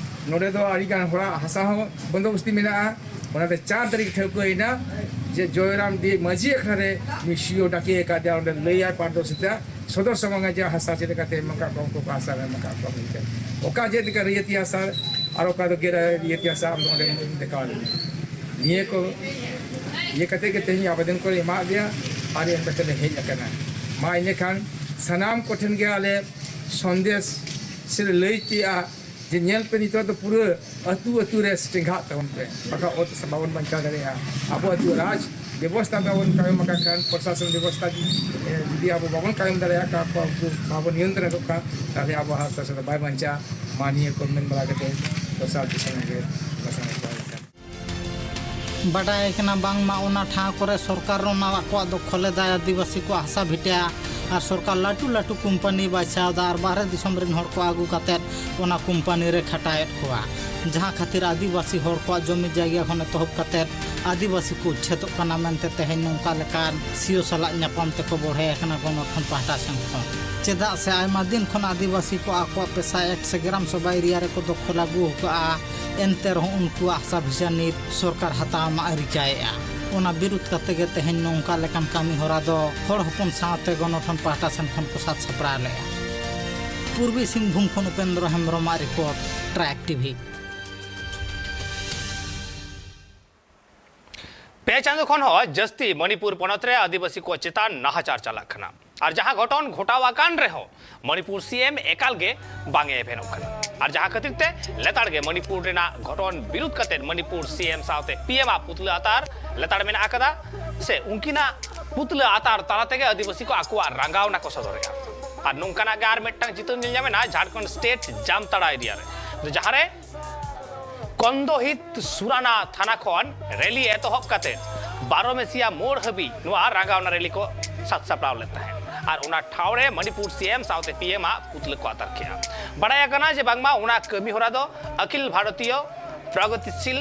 ᱱᱚᱰᱮ ᱫᱚ ᱟᱹᱰᱤ ᱜᱟᱱ ᱦᱚᱲᱟᱜ ᱦᱟᱥᱟ ᱦᱚᱸ ᱵᱚᱱᱫᱳᱵᱚᱥᱛᱤ ᱢᱮᱱᱟᱜᱼᱟ᱾" ᱚᱱᱟᱛᱮ ᱪᱟᱨ ᱛᱟᱹᱨᱤᱠᱷ ᱴᱷᱟᱹᱣᱠᱟᱹᱭᱮᱱᱟ ᱡᱮ ᱡᱚᱭᱨᱟᱢ ᱰᱤ ᱢᱟᱹᱡᱷᱤ ᱟᱠᱷᱲᱟ ᱨᱮ ᱱᱩᱭ ᱥᱤᱭᱳ ᱰᱟᱠᱮ ᱟᱠᱟᱫᱮᱭᱟ, ᱚᱸᱰᱮ ᱞᱟᱹᱭᱟᱭ ᱯᱟᱨᱫᱚᱨᱥᱤᱛᱟ ᱥᱚᱫᱚᱨ ᱥᱟᱢᱟᱝᱟ ᱡᱮ ᱦᱟᱥᱟ ᱪᱮᱫ ᱞᱮᱠᱟᱛᱮ ᱮᱢ ᱟᱠᱟᱫ ᱠᱚᱣᱟ, ᱩᱱᱠᱩ ᱠᱚ ᱦᱟᱥᱟ ᱮᱢ ᱟᱠᱟᱫ ᱠᱚᱣᱟ ᱢᱮᱱᱛᱮ, ᱚᱠᱟ ᱪᱮᱫ ᱞᱮᱠᱟ ᱨᱤᱭᱟᱹᱛᱤ ᱦᱟᱥᱟ ᱟᱨ ᱚᱠᱟ ᱫᱚ ᱜᱮᱨ ᱨᱤᱭᱟᱹᱛᱤ ᱦᱟᱥᱟ ᱟᱢ ᱫᱚ ᱚᱸᱰᱮ ᱫᱮᱠᱷᱟᱣ ᱞᱮᱢᱮ᱾ ᱱᱤᱭᱟᱹ ᱠᱚ ᱤᱭᱟᱹ ᱠᱟᱛᱮ ᱜᱮ ᱛᱮᱦᱮᱧ ᱟᱵᱮᱫᱚᱱ ᱠᱚᱞᱮ ᱮᱢᱟᱫ ᱞᱮᱭᱟ ᱟᱨ ᱮᱢ ᱠᱟᱛᱮ ᱞᱮ ᱦᱮᱡ ᱟᱠᱟᱱᱟ᱾ ᱢᱟ ᱤᱱᱟᱹᱠᱷᱟᱱ ᱥᱟᱱᱟᱢ ᱠᱚᱴᱷᱮᱱ ᱜᱮ ᱟᱞᱮ ᱥᱚᱱᱫᱮᱥ ᱥᱮ ᱞᱟᱹᱭ ᱛᱮᱭᱟᱜ ᱡᱮ ᱧᱮᱞ ᱯᱮ, ᱱᱤᱛᱚᱜ ᱫᱚ ᱯᱩᱨᱟᱹ ᱟᱹᱛᱩ ᱟᱹᱛᱩ ᱨᱮ ᱪᱮᱸᱜᱷᱟᱜ ᱛᱟᱵᱚᱱ ᱯᱮ, ᱵᱟᱠᱷᱟᱱ ᱚᱛ ᱦᱟᱥᱟ ᱵᱟᱵᱚᱱ ᱵᱟᱧᱪᱟᱣ ᱫᱟᱲᱮᱭᱟᱜᱼᱟ᱾ ᱟᱵᱚ ᱟᱹᱛᱩ ᱨᱟᱡᱽ ᱵᱮᱵᱚᱥᱛᱷᱟ ᱵᱟᱵᱚᱱ ᱠᱟᱭᱚᱢ ᱟᱠᱟᱫ ᱠᱷᱟᱱ, ᱯᱨᱚᱥᱟᱥᱚᱱ ᱵᱮᱵᱚᱥᱛᱷᱟ ᱡᱩᱫᱤ ᱟᱵᱚ ᱵᱟᱵᱚᱱ ᱠᱟᱭᱚᱢ ᱫᱟᱲᱮᱭᱟᱜ ᱠᱷᱟᱱ, ᱟᱵᱚ ᱵᱟᱵᱚᱱ ᱱᱤᱭᱚᱱᱛᱨᱚᱱ ᱠᱷᱟᱱ, ᱛᱟᱦᱚᱞᱮ ᱟᱵᱚ ᱦᱟᱥᱟ ᱥᱮᱫ ᱵᱟᱭ ᱵᱟᱧᱪᱟᱜᱼᱟ᱾ ᱢᱟ ᱱᱤᱭᱟᱹ ᱠᱚ ᱢᱮᱱ ᱵᱟᱲᱟ ᱠᱟᱛᱮ ᱫᱚᱥᱟᱨ ᱫᱤᱥᱚᱢ ᱜᱮ ᱵᱟᱥᱟᱝ ᱠᱚᱣᱟ᱾ ᱵᱟᱰᱟᱭ ᱠᱟᱱᱟ ᱵᱟᱝᱢᱟ ᱚᱱᱟ ᱴᱷᱟᱶ ᱠᱚᱨᱮ ᱥᱚᱨᱠᱟᱨ ᱨᱮᱱᱟᱜ ᱟᱠᱚᱣᱟᱜ ᱫᱚᱠᱷᱚᱞ ᱮᱫᱟᱭ ᱟᱹᱫᱤᱵᱟᱹᱥᱤ ᱠᱚᱣᱟᱜ ᱦᱟᱥᱟ ᱵᱷᱤᱴᱟᱹ, ᱟᱨ ᱥᱚᱨᱠᱟᱨ ᱞᱟᱹᱴᱩ ᱞᱟᱹᱴᱩ ᱠᱳᱢᱯᱟᱱᱤ ᱵᱟᱪᱷᱟᱣ ᱮᱫᱟ ᱟᱨ ᱵᱟᱦᱨᱮ ᱫᱤᱥᱚᱢ ᱨᱮᱱ ᱦᱚᱲ ᱠᱚ ᱟᱹᱜᱩ ᱠᱟᱛᱮᱫ ᱚᱱᱟ ᱠᱳᱢᱯᱟᱱᱤ ᱨᱮ ᱠᱷᱟᱴᱟᱣᱮᱫ ᱠᱚᱣᱟ, ᱡᱟᱦᱟᱸ ᱠᱷᱟᱹᱛᱤᱨ ᱟᱹᱫᱤᱵᱟᱹᱥᱤ ᱦᱚᱲ ᱠᱚᱣᱟᱜ ᱡᱚᱢᱤ ᱡᱟᱭᱜᱟ ᱠᱷᱚᱱ ᱮᱛᱚᱦᱚᱵ ᱠᱟᱛᱮᱫ ᱟᱹᱫᱤᱵᱟᱹᱥᱤ ᱠᱚ ᱩᱪᱪᱷᱮᱫᱚᱜ ᱠᱟᱱᱟ ᱢᱮᱱᱛᱮ ᱛᱮᱦᱮᱧ ᱱᱚᱝᱠᱟ ᱞᱮᱠᱟᱱ ᱥᱤᱭᱳ ᱥᱟᱞᱟᱜ ᱧᱟᱯᱟᱢ ᱛᱮᱠᱚ ᱵᱚᱲᱦᱮ ᱟᱠᱟᱱᱟ ᱜᱚᱱᱚᱴᱷᱚᱱ ᱯᱟᱦᱴᱟ ᱥᱮᱱ ᱠᱷᱚᱱ᱾ ᱪᱮᱫᱟᱜ ᱥᱮ ᱟᱭᱢᱟ ᱫᱤᱱ ᱠᱷᱚᱱ ᱟᱹᱫᱤᱵᱟᱹᱥᱤ ᱠᱚ ᱟᱠᱚᱣᱟᱜ ᱯᱮᱥᱟ ᱮᱠᱥ ᱜᱨᱟᱢ ᱥᱚᱵᱷᱟ ᱮᱨᱤᱭᱟ ᱨᱮᱠᱚ ᱫᱚᱠᱷᱚᱞ ᱟᱹᱜᱩ ᱟᱠᱟᱫᱼᱟ, ᱮᱱᱛᱮ ᱨᱮᱦᱚᱸ ᱩᱱᱠᱩᱣᱟᱜ ᱦᱟᱥᱟ ᱵᱷᱤᱥᱟ ᱱᱤᱛ ᱥᱚᱨᱠᱟᱨ ᱦᱟᱛᱟᱣ ᱨᱮᱱᱟᱜ ᱮ ᱨᱤᱠᱟᱹᱭᱮᱫᱼᱟ᱾ ᱚᱱᱟ ᱵᱤᱨᱩᱫᱷ ᱠᱟᱛᱮ ᱜᱮ ᱛᱮᱦᱮᱧ ᱱᱚᱝᱠᱟ ᱞᱮᱠᱟᱱ ᱠᱟᱹᱢᱤ ᱦᱚᱨᱟ ᱫᱚ ᱦᱚᱲ ᱦᱚᱯᱚᱱ ᱥᱟᱶᱛᱮ ᱜᱚᱱᱚᱴᱷᱚᱱ ᱯᱟᱦᱴᱟ ᱥᱮᱱ ᱠᱷᱚᱱ ᱠᱚ ᱥᱟᱛ ᱥᱟᱯᱲᱟᱣ ᱞᱮᱫᱼᱟ᱾ ᱯᱩᱨᱵᱤ ᱥᱤᱝᱵᱷᱩᱢ ᱠᱷᱚᱱ ᱩᱯᱮᱱᱫᱨᱚ ᱦᱮᱢᱵᱨᱚᱢᱟᱜ ᱨᱤᱯᱳᱨᱴ, ᱴᱨᱟᱭᱤᱵᱽ ᱴᱤᱵᱷᱤ᱾ ᱯᱮ ᱪᱟᱸᱫᱚ ᱠᱷᱚᱱ ᱦᱚᱸ ᱡᱟᱹᱥᱛᱤ ᱢᱚᱱᱤᱯᱩᱨ ᱯᱚᱱᱚᱛ ᱨᱮ ᱟᱹᱫᱤᱵᱟᱹᱥᱤ ᱠᱚ ᱪᱮᱛᱟᱱ ᱱᱟᱦᱟᱪᱟᱨ ᱪᱟᱞᱟᱜ ᱠᱟᱱᱟ᱾ ᱟᱨ ᱡᱟᱦᱟᱸ ᱜᱷᱚᱴᱚᱱ ᱜᱷᱚᱴᱟᱣ ᱟᱠᱟᱱ ᱨᱮᱦᱚᱸ ᱢᱚᱱᱤᱯᱩᱨ ᱥᱤ ᱮᱢ ᱮᱠᱟᱞ ᱜᱮ ᱵᱟᱝ ᱮ ᱮᱵᱷᱮᱱᱚᱜ ᱠᱟᱱᱟ᱾ ᱟᱨ ᱡᱟᱦᱟᱸ ᱠᱷᱟᱹᱛᱤᱨ ᱛᱮ ᱞᱮᱛᱟᱲ ᱜᱮ ᱢᱚᱱᱤᱯᱩᱨ ᱨᱮᱱᱟᱜ ᱜᱷᱚᱴᱚᱱ ᱵᱤᱨᱩᱫᱷ ᱠᱟᱛᱮ ᱢᱚᱱᱤᱯᱩᱨ ᱥᱤ ᱮᱢ ᱥᱟᱶᱛᱮ ᱯᱤ ᱮᱢ ᱟᱜ ᱯᱩᱛᱞᱟᱹ ᱟᱛᱟᱨ ᱞᱮᱛᱟᱲ ᱢᱮᱱᱟᱜ ᱟᱠᱟᱫᱟ, ᱥᱮ ᱩᱱᱠᱤᱱᱟᱜ ᱯᱩᱛᱞᱟᱹ ᱟᱛᱟᱨ ᱛᱟᱞᱟ ᱛᱮᱜᱮ ᱟᱹᱫᱤᱵᱟᱹᱥᱤ ᱠᱚ ᱟᱠᱚᱣᱟᱜ ᱨᱟᱸᱜᱟᱣᱱᱟ ᱠᱚ ᱥᱚᱫᱚᱨᱮᱫᱼᱟ᱾ ᱟᱨ ᱱᱚᱝᱠᱟᱱᱟᱜ ᱜᱮ ᱟᱨ ᱢᱤᱫᱴᱟᱝ ᱪᱤᱛᱟᱹᱨ ᱧᱮᱞ ᱧᱟᱢᱮᱱᱟ ᱡᱷᱟᱲᱠᱷᱚᱸᱰ ᱥᱴᱮᱴ ᱡᱟᱢᱛᱟᱲᱟ ᱮᱨᱤᱭᱟ ᱨᱮ, ᱡᱟᱦᱟᱸ ᱨᱮ ᱠᱚᱱᱫᱚᱦᱤᱛ ᱥᱩᱨᱟᱱᱟ ᱛᱷᱟᱱᱟ ᱠᱷᱚᱱ ᱨᱮᱞᱤ ᱮᱛᱚᱦᱚᱵ ᱠᱟᱛᱮ ᱵᱟᱨᱚᱢᱮᱥᱤᱭᱟ ᱢᱳᱲ ᱦᱟᱹᱵᱤᱡ ᱱᱚᱣᱟ ᱨᱟᱸᱜᱟᱣᱱᱟ ᱨᱮᱞᱤ ᱠᱚ ᱥᱟᱛ ᱥᱟᱯᱲᱟᱣ ᱞᱮᱫ ᱛᱟᱦᱮᱸᱫ᱾ ᱟᱨ ᱚᱱᱟ ᱴᱷᱟᱶ ᱨᱮ ᱢᱚᱱᱤᱯᱩᱨ ᱥᱤ ᱮᱢ ᱥᱟᱶᱛᱮ ᱯᱤ ᱮᱢ ᱟᱜ ᱯᱩᱛᱞᱟᱹ ᱠᱚ ᱟᱛᱟᱨ ᱠᱮᱫᱼᱟ᱾ ᱵᱟᱲᱟᱭ ᱟᱠᱟᱱᱟ ᱡᱮ ᱵᱟᱝᱢᱟ ᱚᱱᱟ ᱠᱟᱹᱢᱤ ᱦᱚᱨᱟ ᱫᱚ ᱟᱠᱷᱤᱞ ᱵᱷᱟᱨᱚᱛᱤᱭᱚ ᱯᱨᱚᱜᱚᱛᱤᱥᱤᱞ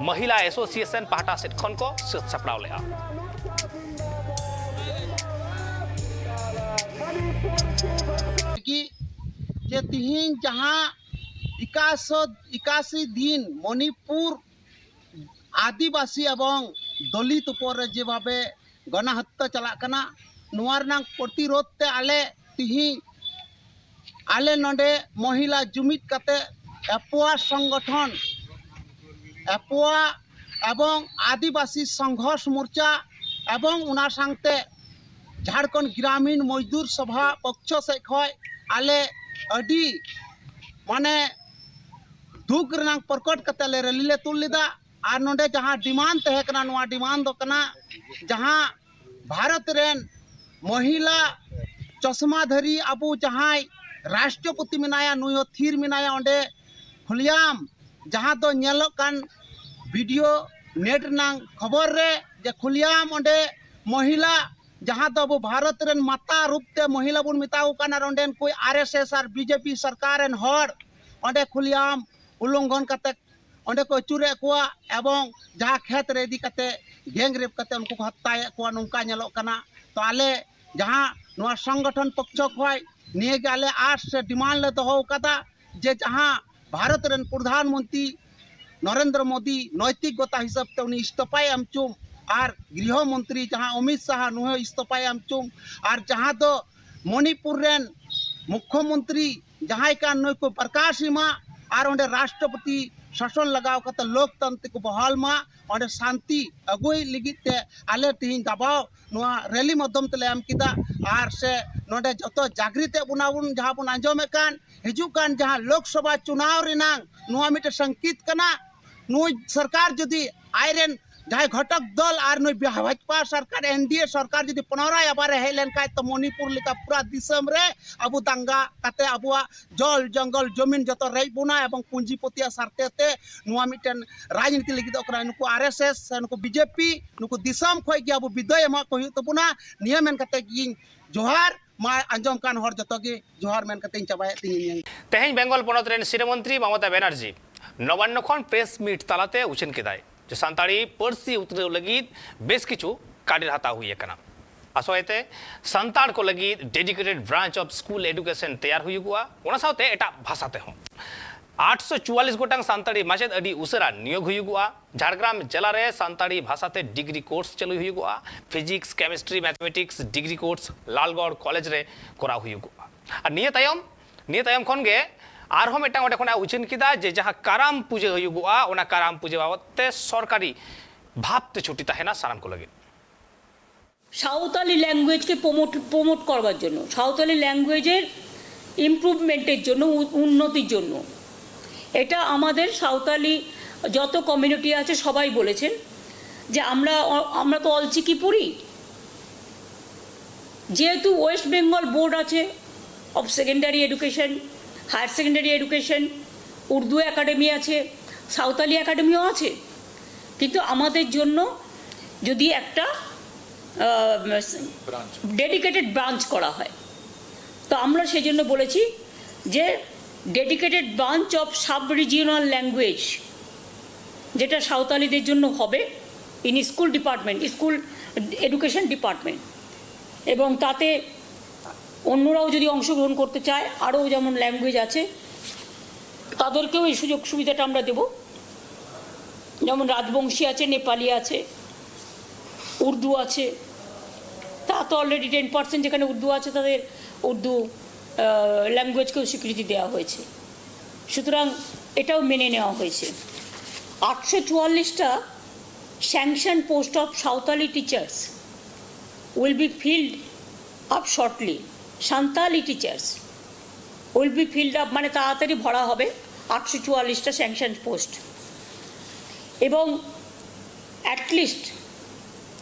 ᱢᱚᱦᱤᱞᱟ ᱮᱥᱳᱥᱤᱭᱮᱥᱚᱱ ᱯᱟᱦᱴᱟ ᱥᱮᱫ ᱠᱷᱚᱱ ᱠᱚ ᱥᱟᱹᱛ ᱥᱟᱯᱲᱟᱣ ᱞᱮᱫᱼᱟ᱾ ᱞᱟᱹᱜᱤᱫ ᱡᱮ ᱛᱤᱦᱤᱧ ᱡᱟᱦᱟᱸ ᱮᱠᱟᱥᱚ ᱮᱠᱟᱥᱤ ᱫᱤᱱ ᱢᱚᱱᱤᱯᱩᱨ ᱟᱹᱫᱤᱵᱟᱹᱥᱤ ᱮᱵᱚᱝ ᱫᱚᱞᱤᱛ ᱩᱯᱚᱨ ᱨᱮ ᱡᱮᱵᱷᱟᱵᱮ ᱜᱚᱱᱟᱦᱚᱛᱛᱟ ᱪᱟᱞᱟᱜ ᱠᱟᱱᱟ, ᱱᱚᱣᱟ ᱨᱮᱱᱟᱜ ᱯᱨᱚᱛᱤᱨᱳᱫᱷ ᱛᱮ ᱟᱞᱮ ᱛᱤᱦᱤᱧ ᱟᱞᱮ ᱱᱚᱰᱮ ᱢᱚᱦᱤᱞᱟ ᱡᱩᱢᱤᱫ ᱠᱟᱛᱮ ᱮᱯᱳᱣᱟ ᱥᱚᱝᱜᱚᱴᱷᱚᱱ, ᱮᱯᱳᱣᱟ ᱮᱵᱚᱝ ᱟᱹᱫᱤᱵᱟᱹᱥᱤ ᱥᱚᱝᱜᱷᱚᱨᱥ ᱢᱳᱨᱪᱟ ᱮᱵᱚᱝ ᱚᱱᱟ ᱥᱟᱶᱛᱮ ᱡᱷᱟᱲᱠᱷᱚᱸᱰ ᱜᱨᱟᱢᱤᱱ ᱢᱚᱡᱫᱩᱨ ᱥᱚᱵᱷᱟ ᱯᱚᱠᱷᱚ ᱥᱮᱫ ᱠᱷᱚᱱ ᱟᱞᱮ ᱟᱹᱰᱤ ᱢᱟᱱᱮ ᱫᱩᱠ ᱨᱮᱱᱟᱜ ᱯᱨᱚᱠᱚᱴ ᱠᱟᱛᱮ ᱞᱮ ᱨᱮᱞᱤ ᱞᱮ ᱛᱩᱞ ᱞᱮᱫᱟ᱾ ᱟᱨ ᱱᱚᱰᱮ ᱡᱟᱦᱟᱸ ᱰᱤᱢᱟᱱᱰ ᱛᱟᱦᱮᱸ ᱠᱟᱱᱟ, ᱱᱚᱣᱟ ᱰᱤᱢᱟᱱᱰ ᱫᱚ ᱠᱟᱱᱟ ᱡᱟᱦᱟᱸ ᱵᱷᱟᱨᱚᱛ ᱨᱮᱱ ᱢᱚᱦᱤᱞᱟ ᱪᱚᱥᱢᱟᱫᱷᱟᱨᱤ ᱟᱵᱚ ᱡᱟᱦᱟᱸᱭ ᱨᱟᱥᱴᱨᱚᱯᱚᱛᱤ ᱢᱮᱱᱟᱭᱟ, ᱱᱩᱭ ᱦᱚᱸ ᱛᱷᱤᱨ ᱢᱮᱱᱟᱭᱟ ᱚᱸᱰᱮ ᱠᱷᱩᱞᱭᱟᱢ, ᱡᱟᱦᱟᱸ ᱫᱚ ᱧᱮᱞᱚᱜ ᱠᱟᱱ ᱵᱷᱤᱰᱤᱭᱳ ᱱᱮᱴ ᱨᱮᱱᱟᱝ ᱠᱷᱚᱵᱚᱨ ᱨᱮ ᱡᱮ ᱠᱷᱩᱞᱭᱟᱢ ᱚᱸᱰᱮ ᱢᱚᱦᱤᱞᱟ, ᱡᱟᱦᱟᱸ ᱫᱚ ᱟᱵᱚ ᱵᱷᱟᱨᱚᱛ ᱨᱮᱱ ᱢᱟᱛᱟ ᱨᱩᱯ ᱛᱮ ᱢᱚᱦᱤᱞᱟ ᱵᱚᱱ ᱢᱮᱛᱟ ᱠᱚ ᱠᱟᱱᱟ, ᱟᱨ ᱚᱸᱰᱮᱱ ᱠᱚ ᱟᱨ ᱮᱥ ᱮᱥ ᱟᱨ ᱵᱤ ᱡᱮ ᱯᱤ ᱥᱚᱨᱠᱟᱨ ᱨᱮᱱ ᱦᱚᱲ ᱚᱸᱰᱮ ᱠᱷᱩᱞᱭᱟᱢ ᱩᱞᱞᱚᱝᱜᱷᱚᱱ ᱠᱟᱛᱮ ᱚᱸᱰᱮ ᱠᱚ ᱟᱹᱪᱩᱨᱮᱫ ᱠᱚᱣᱟ ᱮᱵᱚᱝ ᱡᱟᱦᱟᱸ ᱠᱷᱮᱛ ᱨᱮ ᱤᱫᱤ ᱠᱟᱛᱮ ᱜᱮᱝ ᱨᱮᱯ ᱠᱟᱛᱮ ᱩᱱᱠᱩ ᱠᱚ ᱦᱚᱛᱛᱟᱭᱮᱫ ᱠᱚᱣᱟ, ᱱᱚᱝᱠᱟ ᱧᱮᱞᱚᱜ ᱠᱟᱱᱟ᱾ ᱛᱚ ᱟᱞᱮ ᱡᱟᱦᱟᱸ ᱱᱚᱣᱟ ᱥᱚᱝᱜᱚᱴᱷᱚᱱ ᱯᱚᱠᱷᱚ ᱠᱷᱚᱱ ᱱᱤᱭᱟᱹ ᱜᱮ ᱟᱞᱮ ᱟᱥ ᱥᱮ ᱰᱤᱢᱟᱱᱰ ᱞᱮ ᱫᱚᱦᱚ ᱟᱠᱟᱫᱟ ᱡᱮ ᱡᱟᱦᱟᱸ ᱵᱷᱟᱨᱚᱛ ᱨᱮᱱ ᱯᱨᱚᱫᱷᱟᱱ ᱢᱚᱱᱛᱨᱤ ᱱᱚᱨᱮᱱᱫᱨᱚ ᱢᱳᱫᱤ ᱱᱚᱭᱛᱤᱠᱚᱛᱟ ᱦᱤᱥᱟᱹᱵ ᱛᱮ ᱩᱱᱤ ᱤᱥᱛᱚᱯᱷᱟᱭ ᱮᱢ ᱦᱚᱪᱚᱢ ᱟᱨ ᱜᱨᱤᱦᱚ ᱢᱚᱱᱛᱨᱤ ᱡᱟᱦᱟᱸ ᱚᱢᱤᱛ ᱥᱟᱦᱟ ᱱᱩᱭ ᱦᱚᱸ ᱤᱥᱛᱚᱯᱷᱟᱭ ᱮᱢ ᱦᱚᱪᱚᱢ ᱟᱨ ᱡᱟᱦᱟᱸ ᱫᱚ ᱢᱚᱱᱤᱯᱩᱨ ᱨᱮᱱ ᱢᱩᱠᱷᱭᱚᱢᱚᱱᱛᱨᱤ ᱡᱟᱦᱟᱸᱭ ᱠᱟᱱ ᱱᱩᱭ ᱠᱚ ᱯᱨᱚᱠᱟᱥ ᱮᱢᱟ ᱟᱨ ᱚᱸᱰᱮ ᱨᱟᱥᱴᱨᱚᱯᱚᱛᱤ ᱥᱟᱥᱚᱱ ᱞᱟᱜᱟᱣ ᱠᱟᱛᱮ ᱞᱳᱠᱛᱚᱱᱛᱨᱚ ᱠᱚ ᱵᱚᱦᱟᱞ ᱢᱟ, ᱚᱸᱰᱮ ᱥᱟᱱᱛᱤ ᱟᱹᱜᱩᱭ ᱞᱟᱹᱜᱤᱫ ᱛᱮ ᱟᱞᱮ ᱛᱮᱦᱮᱧ ᱫᱟᱵᱟᱣ ᱱᱚᱣᱟ ᱨᱮᱞᱤ ᱢᱟᱫᱽᱫᱷᱚᱢ ᱛᱮᱞᱮ ᱮᱢ ᱠᱮᱫᱟ᱾ ᱟᱨ ᱥᱮ ᱱᱚᱰᱮ ᱡᱚᱛᱚ ᱡᱟᱜᱽᱨᱤᱛ ᱮᱫ ᱵᱚᱱᱟ ᱵᱚᱱ, ᱡᱟᱦᱟᱸ ᱵᱚᱱ ᱟᱸᱡᱚᱢᱮᱫ ᱠᱟᱱ ᱦᱤᱡᱩᱜ ᱠᱟᱱ ᱡᱟᱦᱟᱸ ᱞᱳᱠᱥᱚᱵᱷᱟ ᱪᱩᱱᱟᱣ ᱨᱮᱱᱟᱝ ᱱᱚᱣᱟ ᱢᱤᱫᱴᱮᱱ ᱥᱚᱝᱠᱮᱛ ᱠᱟᱱᱟ᱾ ᱱᱩᱭ ᱥᱚᱨᱠᱟᱨ ᱡᱩᱫᱤ ᱟᱡᱨᱮᱱ ᱡᱟᱦᱟᱸᱭ ᱜᱷᱚᱴᱚᱠ ᱫᱚᱞ ᱟᱨ ᱱᱩᱭ ᱵᱷᱟᱡᱽᱯᱟ ᱥᱚᱨᱠᱟᱨ, ᱮᱱ ᱰᱤ ᱮ ᱥᱚᱨᱠᱟᱨ ᱡᱩᱫᱤ ᱯᱩᱱᱚᱨᱟᱭ ᱟᱵᱟᱨ ᱮ ᱦᱮᱡ ᱞᱮᱱᱠᱷᱟᱱ, ᱛᱚ ᱢᱚᱱᱤᱯᱩᱨ ᱞᱮᱠᱟ ᱯᱩᱨᱟ ᱫᱤᱥᱚᱢ ᱨᱮ ᱟᱵᱚ ᱫᱟᱝᱜᱟ ᱠᱟᱛᱮ ᱟᱵᱚᱣᱟᱜ ᱡᱚᱞ ᱡᱚᱝᱜᱚᱞ ᱡᱚᱢᱤᱱ ᱡᱚᱛᱚ ᱨᱮᱡ ᱵᱚᱱᱟ ᱮᱵᱚᱝ ᱯᱩᱸᱡᱤᱯᱚᱛᱤᱭᱟᱜ ᱥᱟᱨᱛᱮ ᱛᱮ ᱱᱚᱣᱟ ᱢᱤᱫᱴᱮᱱ ᱨᱟᱡᱽᱱᱤᱛᱤ ᱞᱟᱹᱜᱤᱫᱚᱜ ᱠᱟᱱᱟ᱾ ᱱᱩᱠᱩ ᱟᱨ ᱮᱥ ᱮᱥ ᱥᱮ ᱱᱩᱠᱩ ᱵᱤ ᱡᱮ ᱯᱤ, ᱱᱩᱠᱩ ᱫᱤᱥᱚᱢ ᱠᱷᱚᱱ ᱜᱮ ᱟᱵᱚ ᱵᱤᱫᱟᱹᱭ ᱮᱢᱟ ᱠᱚ ᱦᱩᱭᱩᱜ ᱛᱟᱵᱚᱱᱟ᱾ ᱱᱤᱭᱟᱹ ᱢᱮᱱ ᱠᱟᱛᱮ ᱜᱤᱧ ᱡᱚᱦᱟᱨ᱾ ᱢᱟ ᱟᱸᱡᱚᱢ ᱠᱟᱱ ᱦᱚᱲ ᱡᱚᱛᱚ ᱜᱮ ᱡᱚᱦᱟᱨ ᱢᱮᱱ ᱠᱟᱛᱮ ᱤᱧ ᱪᱟᱵᱟᱭᱮᱫ ᱛᱤᱧ᱾ ᱛᱮᱦᱮᱧ ᱵᱮᱝᱜᱚᱞ ᱯᱚᱱᱚᱛ ᱨᱮᱱ ᱥᱤᱨᱟᱹ ᱢᱚᱱᱛᱨᱤ ᱢᱚᱢᱚᱛᱟ ᱵᱮᱱᱟᱨᱡᱤ ᱱᱚᱵᱟᱱᱱᱚ ᱠᱷᱚᱱ ᱯᱨᱮᱥ ᱢᱤᱴ ᱛᱟᱞᱟᱛᱮ ᱩᱪᱷᱟᱹᱱ ᱠᱮᱫᱟᱭ ᱡᱮ ᱥᱟᱱᱛᱟᱲᱤ ᱯᱟᱹᱨᱥᱤ ᱩᱛᱱᱟᱹᱣ ᱞᱟᱹᱜᱤᱫ ᱵᱮᱥ ᱠᱤᱪᱷᱩ ᱠᱟᱹᱰᱤᱨ ᱦᱟᱛᱟᱣ ᱦᱩᱭ ᱟᱠᱟᱱᱟ᱾ ᱟᱥᱚᱭ ᱛᱮ ᱥᱟᱱᱛᱟᱲ ᱠᱚ ᱞᱟᱹᱜᱤᱫ dedicated branch of school education ᱛᱮᱭᱟᱨ ᱦᱩᱭᱩᱜᱚᱜᱼᱟ, ᱚᱱᱟ ᱥᱟᱶᱛᱮ ᱮᱴᱟᱜ ᱵᱷᱟᱥᱟ ᱛᱮᱦᱚᱸ᱾ ᱟᱴᱥᱚ ᱪᱩᱣᱟᱞᱤᱥ ᱜᱚᱴᱟᱝ ᱥᱟᱱᱛᱟᱲᱤ ᱢᱟᱪᱮᱫ ᱟᱹᱰᱤ ᱩᱥᱟᱹᱨᱟ ᱱᱤᱭᱳᱜᱽ ᱦᱩᱭᱩᱜᱚᱜᱼᱟ᱾ ᱡᱷᱟᱲᱜᱨᱟᱢ ᱡᱮᱞᱟ ᱨᱮ ᱥᱟᱱᱛᱟᱲᱤ ᱵᱷᱟᱥᱟ ᱛᱮ degree course ᱪᱟᱹᱞᱩᱭ ᱦᱩᱭᱩᱜᱚᱜᱼᱟ᱾ Physics, Chemistry, Mathematics degree course Lalgarh college ᱨᱮ ᱠᱚᱨᱟᱣ ᱦᱩᱭᱩᱜᱚᱜᱼᱟ᱾ ᱟᱨ ᱱᱤᱭᱟᱹ ᱛᱟᱭᱚᱢ, ᱱᱤᱭᱟᱹ ᱛᱟᱭᱚᱢ ᱠᱷᱚᱱ ᱜᱮ ᱟᱨᱦᱚᱸ ᱢᱤᱫᱴᱟᱝ ᱚᱸᱰᱮ ᱠᱷᱚᱱᱟᱜ ᱩᱪᱷᱟᱹᱱ ᱠᱮᱫᱟ ᱡᱮ ᱡᱟᱦᱟᱸ ᱠᱟᱨᱟᱢ ᱯᱩᱡᱟᱹ ᱦᱩᱭᱩᱜᱚᱜᱼᱟ, ᱚᱱᱟ ᱠᱟᱨᱟᱢ ᱯᱩᱡᱟᱹ ᱵᱟᱵᱚᱫ ᱛᱮ ᱥᱚᱨᱠᱟᱨᱤ ᱵᱷᱟᱵᱽ ᱛᱮ ᱪᱷᱩᱴᱤ ᱛᱟᱦᱮᱱᱟ ᱥᱟᱱᱟᱢ ᱠᱚ ᱞᱟᱹᱜᱤᱫ᱾ সাঁওতালি ল্যাঙ্গুয়েজকে প্রমোট প্রমোট করবার জন্য, সাঁওতালি ল্যাঙ্গুয়েজের ইমপ্রুভমেন্টের জন্য, উ- উন্নতির জন্য। এটা আমাদের সাঁওতালি যত কমিউনিটি আছে সবাই বলেছেন যে আমরা অ- আমরা তো অলচিকি পড়ি, যেহেতু ওয়েস্ট বেঙ্গল বোর্ড আছে of secondary education, higher secondary education, Urdu academy আছে, সাঁওতালি একাডেমিও আছে, কিন্তু আমাদের জন্য যদি একটা ডেডিকেটেড ব্রাঞ্চ করা হয়, তো আমরা সেই জন্য বলেছি যে dedicated branch of sub regional language, যেটা সাঁওতালিদের জন্য হবে in school department, school education department, এবং তাতে অন্যরাও যদি অংশগ্রহণ করতে চায়, আরও যেমন ল্যাঙ্গুয়েজ আছে, তাদেরকেও এই সুযোগ সুবিধাটা আমরা দেব। যেমন রাজবংশী আছে, নেপালি আছে, উর্দু আছে। তা তো অলরেডি টেন পার্সেন্ট যেখানে উর্দু আছে, তাদের উর্দু ল্যাঙ্গুয়েজকেও স্বীকৃতি দেওয়া হয়েছে। সুতরাং এটাও মেনে নেওয়া হয়েছে। আটশো চুয়াল্লিশটা sanction post of Santali teachers will be filled up shortly. Santali teachers will be filled up, মানে তাড়াতাড়ি ভরা হবে আটশো চুয়াল্লিশটা স্যাংশন পোস্ট। এবং অ্যাটলিস্ট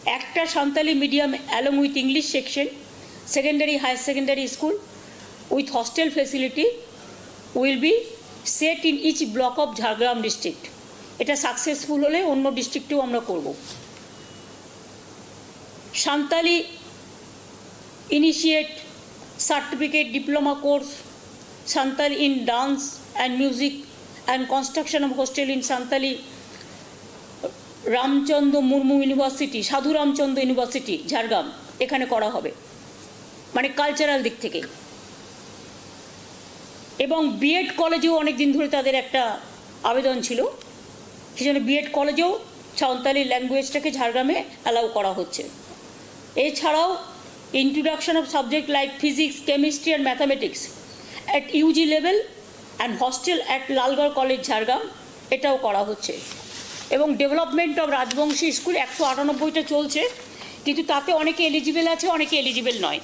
একটা Santali medium along with English section, secondary, higher secondary school with hostel facility will be set in each block of Jhargram district. এটা সাকসেসফুল হলে অন্য ডিস্ট্রিক্টেও আমরা করব। Santali initiate certificate, diploma course, Santali in dance and music and construction of hostel in Santali Ramchandra Murmu university, সাধু রামচন্দ্র ইউনিভার্সিটি ঝাড়গ্রাম, এখানে করা হবে, মানে কালচারাল দিক থেকে। এবং বিএড কলেজেও অনেক দিন ধরে তাদের একটা আবেদন ছিল, সেই জন্য বিএড কলেজেও সাঁওতালি ল্যাঙ্গুয়েজটাকে ঝাড়গ্রামে অ্যালাউ করা হচ্ছে। এছাড়াও introduction of subject like physics, chemistry and mathematics at U G level and hostel at Lalgarh college Jhargram, এটাও করা হচ্ছে। এবং ডেভেলপমেন্ট অফ রাজবংশী স্কুল একশো আটানব্বইটা চলছে, কিন্তু তাতে অনেকে এলিজিবল আছে, অনেকে এলিজিবল নয়।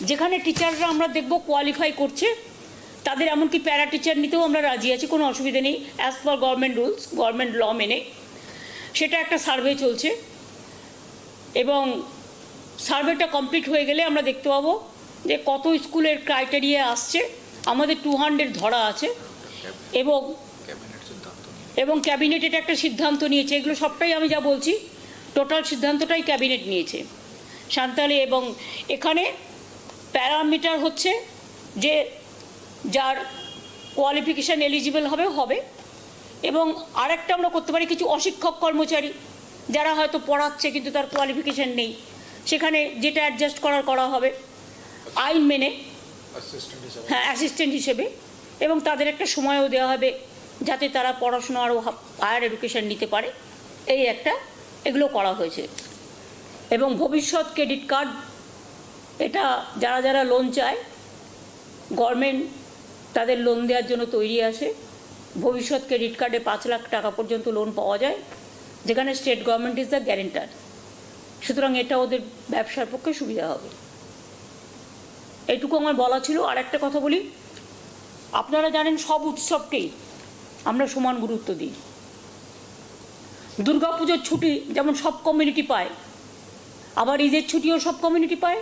যেখানে টিচাররা আমরা দেখব কোয়ালিফাই করছে, তাদের এমনকি প্যারা টিচার নিতেও আমরা রাজি আছি, কোনো অসুবিধা নেই, as per government rules, government law মেনে। সেটা একটা সার্ভে চলছে এবং সার্ভেটা কমপ্লিট হয়ে গেলে আমরা দেখতে পাবো যে কত স্কুলের ক্রাইটেরিয়া আসছে। আমাদের টু হান্ড্রেড ধরা আছে এবং এবং ক্যাবিনেট এটা একটা সিদ্ধান্ত নিয়েছে। এগুলো সবটাই আমি যা বলছি, টোটাল সিদ্ধান্তটাই ক্যাবিনেট নিয়েছে সাঁওতালি। এবং এখানে প্যারামিটার হচ্ছে যে যার কোয়ালিফিকেশান এলিজিবল হবে, হবে। এবং আরেকটা আমরা করতে পারি, কিছু অশিক্ষক কর্মচারী যারা হয়তো পড়াচ্ছে কিন্তু তার কোয়ালিফিকেশান নেই, সেখানে যেটা অ্যাডজাস্ট করার করা হবে আইন মেনে। অ্যাসিস্ট্যান্ট হিসাবে হ্যাঁ, অ্যাসিস্ট্যান্ট হিসেবে। এবং তাদের একটা সময়ও দেওয়া হবে যাতে তারা পড়াশোনা আরও হায়ার এডুকেশন নিতে পারে, এই একটা, এগুলো করা হয়েছে। এবং ভবিষ্যৎ ক্রেডিট কার্ড, এটা যারা যারা লোন চায়, গভর্নমেন্ট তাদের লোন দেওয়ার জন্য তৈরি আছে। ভবিষ্যৎ ক্রেডিট কার্ডে পাঁচ লাখ টাকা পর্যন্ত লোন পাওয়া যায়, যেখানে state government is the guarantor। সুতরাং এটা ওদের ব্যবসার পক্ষে সুবিধা হবে। এইটুকু আমার বলা ছিল। আর একটা কথা বলি, আপনারা জানেন সব উৎসবকেই আমরা সমান গুরুত্ব দিই। দুর্গাপুজোর ছুটি যেমন সব কমিউনিটি পায়, আবার ঈদের ছুটিও সব কমিউনিটি পায়।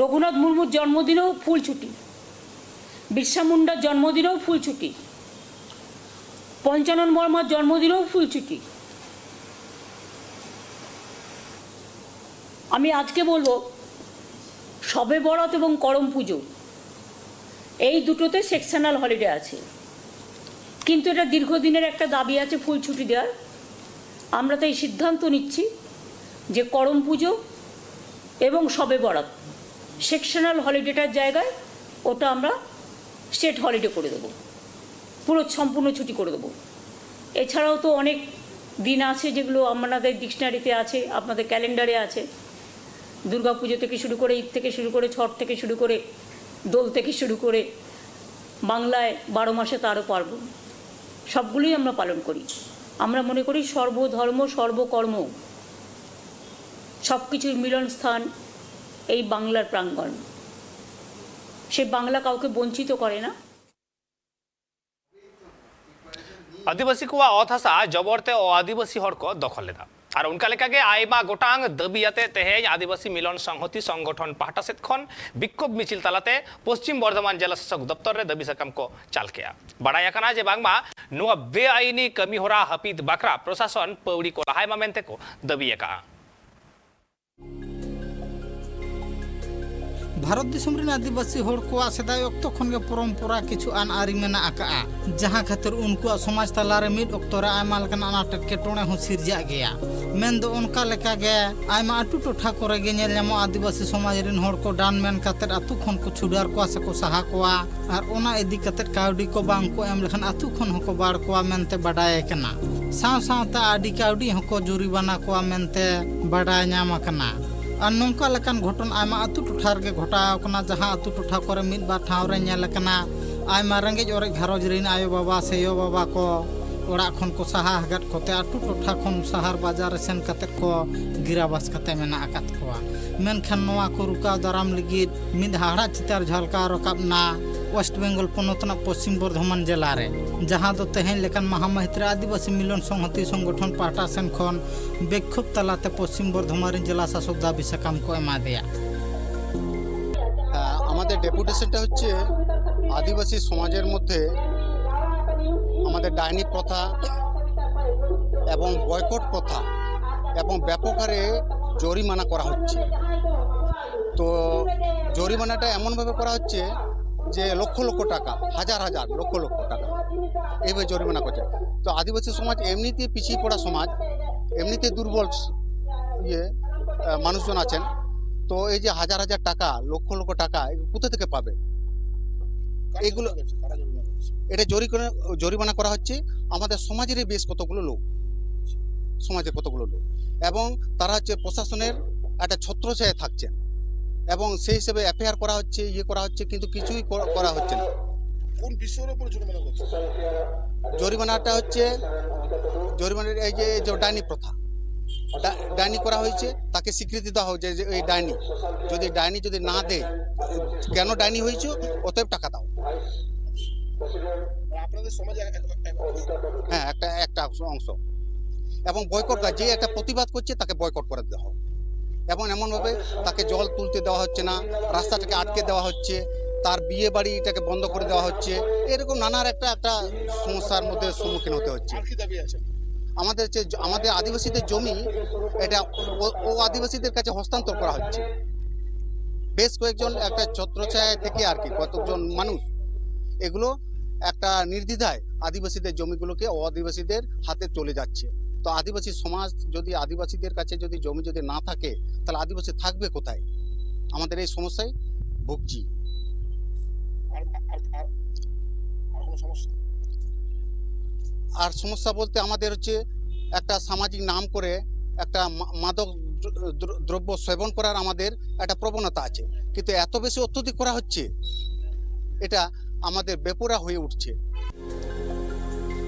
রঘুনাথ মুর্মুর জন্মদিনেও ফুল ছুটি, বিরসা মুন্ডার জন্মদিনেও ফুল ছুটি, পঞ্চানন বর্মার জন্মদিনেও ফুল ছুটি। আমি আজকে বলবো, শবে বরাত এবং করম পুজো, এই দুটোতে সেকশনাল হলিডে আছে। কিন্তু এটা দীর্ঘদিনের একটা দাবি আছে ফুল ছুটি দেওয়ার। আমরা তাই সিদ্ধান্ত নিচ্ছি যে করম পুজো এবং শবে বরাত সেকশনাল হলিডেটার জায়গায় ওটা আমরা স্টেট হলিডে করে দেবো, পুরো সম্পূর্ণ ছুটি করে দেবো। এছাড়াও তো অনেক দিন আছে যেগুলো আপনাদের ডিকশনারিতে আছে, আপনাদের ক্যালেন্ডারে আছে। দুর্গা পুজো থেকে শুরু করে, ঈদ থেকে শুরু করে, ছট থেকে শুরু করে, দোল থেকে শুরু করে, বাংলায় বারো মাসে তেরো পার্বণ, সবগুলোই আমরা পালন করি। আমরা মনে করি সর্বধর্ম সর্বকর্ম, সব কিছুর মিলন স্থান এই বাংলার প্রাঙ্গণ। সে বাংলা কাউকে বঞ্চিত করে না। ᱟᱹᱫᱤᱵᱟᱹᱥᱤ ᱠᱚᱣᱟᱜ ᱚᱛ ᱦᱟᱥᱟ ᱡᱚᱵᱚᱨ ᱛᱮ ᱚ ᱟᱹᱫᱤᱵᱟᱹᱥᱤ ᱦᱚᱲ ᱠᱚ ᱫᱚᱠᱷᱚᱞ ᱞᱮᱫᱟ᱾ ᱟᱨ ᱚᱱᱠᱟ ᱞᱮᱠᱟᱜᱮ ᱟᱭᱢᱟ ᱜᱚᱴᱟᱝ ᱫᱟᱹᱵᱤ ᱟᱛᱮ ᱛᱮᱦᱮᱧ ᱟᱹᱫᱤᱵᱟᱹᱥᱤ ᱢᱤᱞᱚᱱ ᱥᱚᱝᱦᱚᱛᱤ ᱥᱚᱝᱜᱚᱴᱷᱚᱱ ᱯᱟᱦᱴᱟ ᱥᱮᱫ ᱠᱷᱚᱱ ᱵᱤᱠᱠᱷᱳᱵ ᱢᱤᱪᱷᱤᱞ ᱛᱟᱞᱟᱛᱮ ᱯᱚᱥᱪᱤᱢ ᱵᱚᱨᱫᱷᱚᱢᱟᱱ ᱡᱮᱞᱟ ᱥᱟᱥᱚᱠ ᱫᱚᱯᱛᱚᱨ ᱨᱮ ᱫᱟᱹᱵᱤ ᱥᱟᱠᱟᱢ ᱠᱚ ᱪᱟᱞ ᱠᱮᱜᱼᱟ᱾ ᱵᱟᱲᱟᱭ ᱟᱠᱟᱱᱟ ᱡᱮ ᱵᱟᱝᱢᱟ ᱱᱚᱣᱟ ᱵᱮᱟᱭᱤᱱᱤ ᱠᱟᱹᱢᱤ ᱦᱚᱨᱟ ᱦᱟᱹᱯᱤᱫ ᱵᱟᱠᱷᱨᱟ ᱯᱨᱚᱥᱟᱥᱚᱱ ᱯᱟᱹᱣᱲᱤ ᱠᱚ ᱞᱟᱦᱟᱭ ᱢᱟ ᱢᱮᱱᱛᱮ ᱠᱚ ᱫᱟᱹᱵᱤ ᱟᱠᱟᱜᱼᱟ᱾ ᱵᱷᱟᱨᱚᱛ ᱫᱤᱥᱚᱢ ᱨᱮᱱ ᱟᱹᱫᱤᱵᱟᱹᱥᱤ ᱦᱚᱲ ᱠᱚᱣᱟᱜ ᱥᱮᱫᱟᱭ ᱚᱠᱛᱚ ᱠᱷᱚᱱ ᱜᱮ ᱯᱚᱨᱚᱢᱯᱚᱨᱟ ᱠᱤᱪᱷᱩ ᱟᱹᱱ ᱟᱹᱨᱤ ᱢᱮᱱᱟᱜ ᱟᱠᱟᱫᱼᱟ, ᱡᱟᱦᱟᱸ ᱠᱷᱟᱹᱛᱤᱨ ᱩᱱᱠᱩᱣᱟᱜ ᱥᱚᱢᱟᱡᱽ ᱛᱟᱞᱟᱨᱮ ᱢᱤᱫ ᱚᱠᱛᱚ ᱨᱮ ᱟᱭᱢᱟ ᱞᱮᱠᱟᱱ ᱟᱱᱟᱴ ᱮᱴᱠᱮᱴᱚᱬᱮ ᱦᱚᱸ ᱥᱤᱨᱡᱟᱜ ᱜᱮᱭᱟ᱾ ᱢᱮᱱᱫᱚ ᱚᱱᱠᱟ ᱞᱮᱠᱟᱜᱮ ᱟᱭᱢᱟ ᱟᱹᱛᱩ ᱴᱚᱴᱷᱟ ᱠᱚᱨᱮ ᱜᱮ ᱧᱮᱞ ᱧᱟᱢᱚᱜᱼᱟ, ᱟᱹᱫᱤᱵᱟᱹᱥᱤ ᱥᱚᱢᱟᱡᱽ ᱨᱮᱱ ᱦᱚᱲ ᱠᱚ ᱰᱟᱱ ᱢᱮᱱ ᱠᱟᱛᱮᱫ ᱟᱹᱛᱩ ᱠᱷᱚᱱ ᱠᱚ ᱪᱷᱩᱰᱟᱨ ᱠᱚᱣᱟ ᱥᱮᱠᱚ ᱥᱟᱦᱟ ᱠᱚᱣᱟ᱾ ᱟᱨ ᱚᱱᱟ ᱤᱫᱤ ᱠᱟᱛᱮᱫ ᱠᱟᱹᱣᱰᱤ ᱠᱚ ᱵᱟᱝ ᱠᱚ ᱮᱢ ᱞᱮᱠᱷᱟᱱ ᱟᱹᱛᱩ ᱠᱷᱚᱱ ᱦᱚᱸᱠᱚ ᱵᱟᱲ ᱠᱚᱣᱟ ᱢᱮᱱᱛᱮ ᱵᱟᱰᱟᱭ ᱟᱠᱟᱱᱟ᱾ ᱥᱟᱶ ᱥᱟᱶᱛᱮ ᱟᱹᱰᱤ ᱠᱟᱹᱣᱰᱤ ᱦᱚᱸᱠᱚ ᱡᱩᱨᱤᱢᱟᱱᱟ ᱠᱚᱣᱟ ᱢᱮᱱᱛᱮ ᱵᱟᱰᱟᱭ ᱧᱟᱢ ᱟᱠᱟᱱᱟ᱾ ᱟᱨ ᱱᱚᱝᱠᱟ ᱞᱮᱠᱟᱱ ᱜᱷᱚᱴᱚᱱ ᱟᱭᱢᱟ ᱟᱹᱛᱩ ᱴᱚᱴᱷᱟ ᱨᱮᱜᱮ ᱜᱷᱚᱴᱟᱣ ᱟᱠᱟᱱᱟ, ᱡᱟᱦᱟᱸ ᱟᱹᱛᱩ ᱴᱚᱴᱷᱟ ᱠᱚᱨᱮ ᱢᱤᱫ ᱵᱟᱨ ᱴᱷᱟᱶ ᱨᱮ ᱧᱮᱞ ᱟᱠᱟᱱᱟ, ᱟᱭᱢᱟ ᱨᱮᱸᱜᱮᱡ ᱚᱨᱮᱡ ᱜᱷᱟᱨᱚᱸᱡᱽ ᱨᱮᱱ ᱟᱭᱳ ᱵᱟᱵᱟ ᱥᱮ ᱭᱳ ᱵᱟᱵᱟ ᱠᱚ ᱚᱲᱟᱜ ᱠᱷᱚᱱ ᱠᱚ ᱥᱟᱦᱟ ᱟᱠᱟᱫ ᱠᱚᱛᱮ ᱟᱹᱛᱩ ᱴᱚᱴᱷᱟ ᱠᱷᱚᱱ ᱥᱟᱦᱟᱨ ᱵᱟᱡᱟᱨ ᱨᱮ ᱥᱮᱱ ᱠᱟᱛᱮ ᱠᱚ ᱜᱤᱨᱟᱵᱟᱥ ᱠᱟᱛᱮ ᱢᱮᱱᱟᱜ ᱟᱠᱟᱫ ᱠᱚᱣᱟ᱾ ᱢᱮᱱᱠᱷᱟᱱ ᱱᱚᱣᱟ ᱠᱚ ᱨᱩᱠᱟᱣ ᱫᱟᱨᱟᱢ ᱞᱟᱹᱜᱤᱫ ᱢᱤᱫ ᱦᱟᱦᱟᱲᱟᱜ ᱪᱤᱛᱟᱹᱨ ᱡᱷᱟᱞᱠᱟᱣ ᱨᱟᱠᱟᱵ ᱮᱱᱟ ᱳᱭᱮᱥᱴ ᱵᱮᱝᱜᱚᱞ ᱯᱚᱱᱚᱛ ᱨᱮᱱᱟᱜ ᱯᱚᱥᱪᱤᱢ ᱵᱚᱨᱫᱷᱚᱢᱟᱱ ᱡᱮᱞᱟ ᱨᱮ, ᱡᱟᱦᱟᱸ ᱫᱚ ᱛᱮᱦᱮᱧ ᱞᱮᱠᱟᱱ ᱢᱟᱦᱟ ᱢᱟᱹᱦᱤᱛ ᱨᱮ ᱟᱹᱫᱤᱵᱟᱹᱥᱤ ᱢᱤᱞᱚᱱ ᱥᱚᱝᱦᱚᱛᱤ ᱥᱚᱝᱜᱚᱴᱷᱚᱱ ᱯᱟᱦᱴᱟ ᱥᱮᱱ ᱠᱷᱚᱱ ᱵᱤᱠᱠᱷᱳᱵ ᱛᱟᱞᱟᱛᱮ ᱯᱚᱥᱪᱤᱢ ᱵᱚᱨᱫᱷᱚᱢᱟᱱ ᱨᱮᱱ ᱡᱮᱞᱟ ᱥᱟᱥᱚᱠ ᱫᱟᱹᱵᱤ ᱥᱟᱠᱟᱢ ᱠᱚ ᱮᱢᱟᱫᱮᱭᱟ᱾ আমাদের ডেপুটেশনটা হচ্ছে আদিবাসী সমাজের মধ্যে আমাদের ডাইনি প্রথা এবং বয়কট প্রথা এবং ব্যাপক হারে জরিমানা করা হচ্ছে। তো জরিমানাটা এমনভাবে করা হচ্ছে যে লক্ষ লক্ষ টাকা, হাজার হাজার, লক্ষ লক্ষ টাকা এইভাবে জরিমানা করছে। তো আদিবাসী সমাজ এমনিতে পিছিয়ে পড়া সমাজ, এমনিতে দুর্বল ইয়ে আহ, মানুষজন আছেন। তো এই যে হাজার হাজার টাকা, লক্ষ লক্ষ টাকা, এগুলো কোথা থেকে পাবে? এগুলো এটা জরি করে, জরিমানা করা হচ্ছে আমাদের সমাজেরই বেশ কতগুলো লোক, সমাজের কতগুলো লোক, এবং তারা হচ্ছে প্রশাসনের একটা ছত্রছায়ায় থাকছেন, এবং সেই হিসেবে এফআইআর করা হচ্ছে, ইয়ে করা হচ্ছে, কিন্তু কিছুই কর- করা হচ্ছে না। কোন বিষয়ের উপরে জরিমানা করছে? জরিমানাটা হচ্ছে, জরিমানার এই যে, যে ডাইনি প্রথা, ডা- ডাইনি করা হয়েছে, তাকে স্বীকৃতি দেওয়া হয়েছে যে এই ডাইনি। যদি ডাইনি যদি না দেয়, কেন ডাইনি হয়েছে, অতএব টাকা দাও। মানে আপনাদের সমাজে এক- এক- এক- হ্যাঁ, একটা একটা অংশ। এবং বয়কট, যে একটা প্রতিবাদ করছে, তাকে বয়কট করে দেওয়া হোক। এবং এমনভাবে তাকে জল তুলতে দেওয়া হচ্ছে না, রাস্তাটাকে আটকে দেওয়া হচ্ছে, তার বিয়ে বাড়িটাকে বন্ধ করে দেওয়া হচ্ছে। এরকম নানার একটা একটা সমস্যার মধ্যে সম্মুখীন হতে হচ্ছে। আর কি দাবি আছে? আমাদের যে জ- আমাদের আদিবাসীদের জমি, এটা ও- ও আদিবাসীদের কাছে হস্তান্তর করা হচ্ছে। বেশ কয়েকজন একটা ছত্রছায়া থেকে আর কি, কতজন মানুষ, এগুলো একটা নির্দ্বিধায় আদিবাসীদের জমিগুলোকে ও আদিবাসীদের হাতে চলে যাচ্ছে। তো আদিবাসী সমাজ যদি, আদিবাসীদের কাছে যদি জমি যদি না থাকে, তাহলে আদিবাসী থাকবে কোথায়? আমাদের এই সমস্যায় ভুগছি। আর আর আর আর কোনো সমস্যা? আর সমস্যা বলতে আমাদের হচ্ছে একটা সামাজিক নাম করে একটা মা- মাদক দ্র- দ্র- দ্রব্য সেবন করার আমাদের একটা প্রবণতা আছে, কিন্তু এত বেশি অত্যধিক করা হচ্ছে, এটা আমাদের বেপরোয়া হয়ে উঠছে।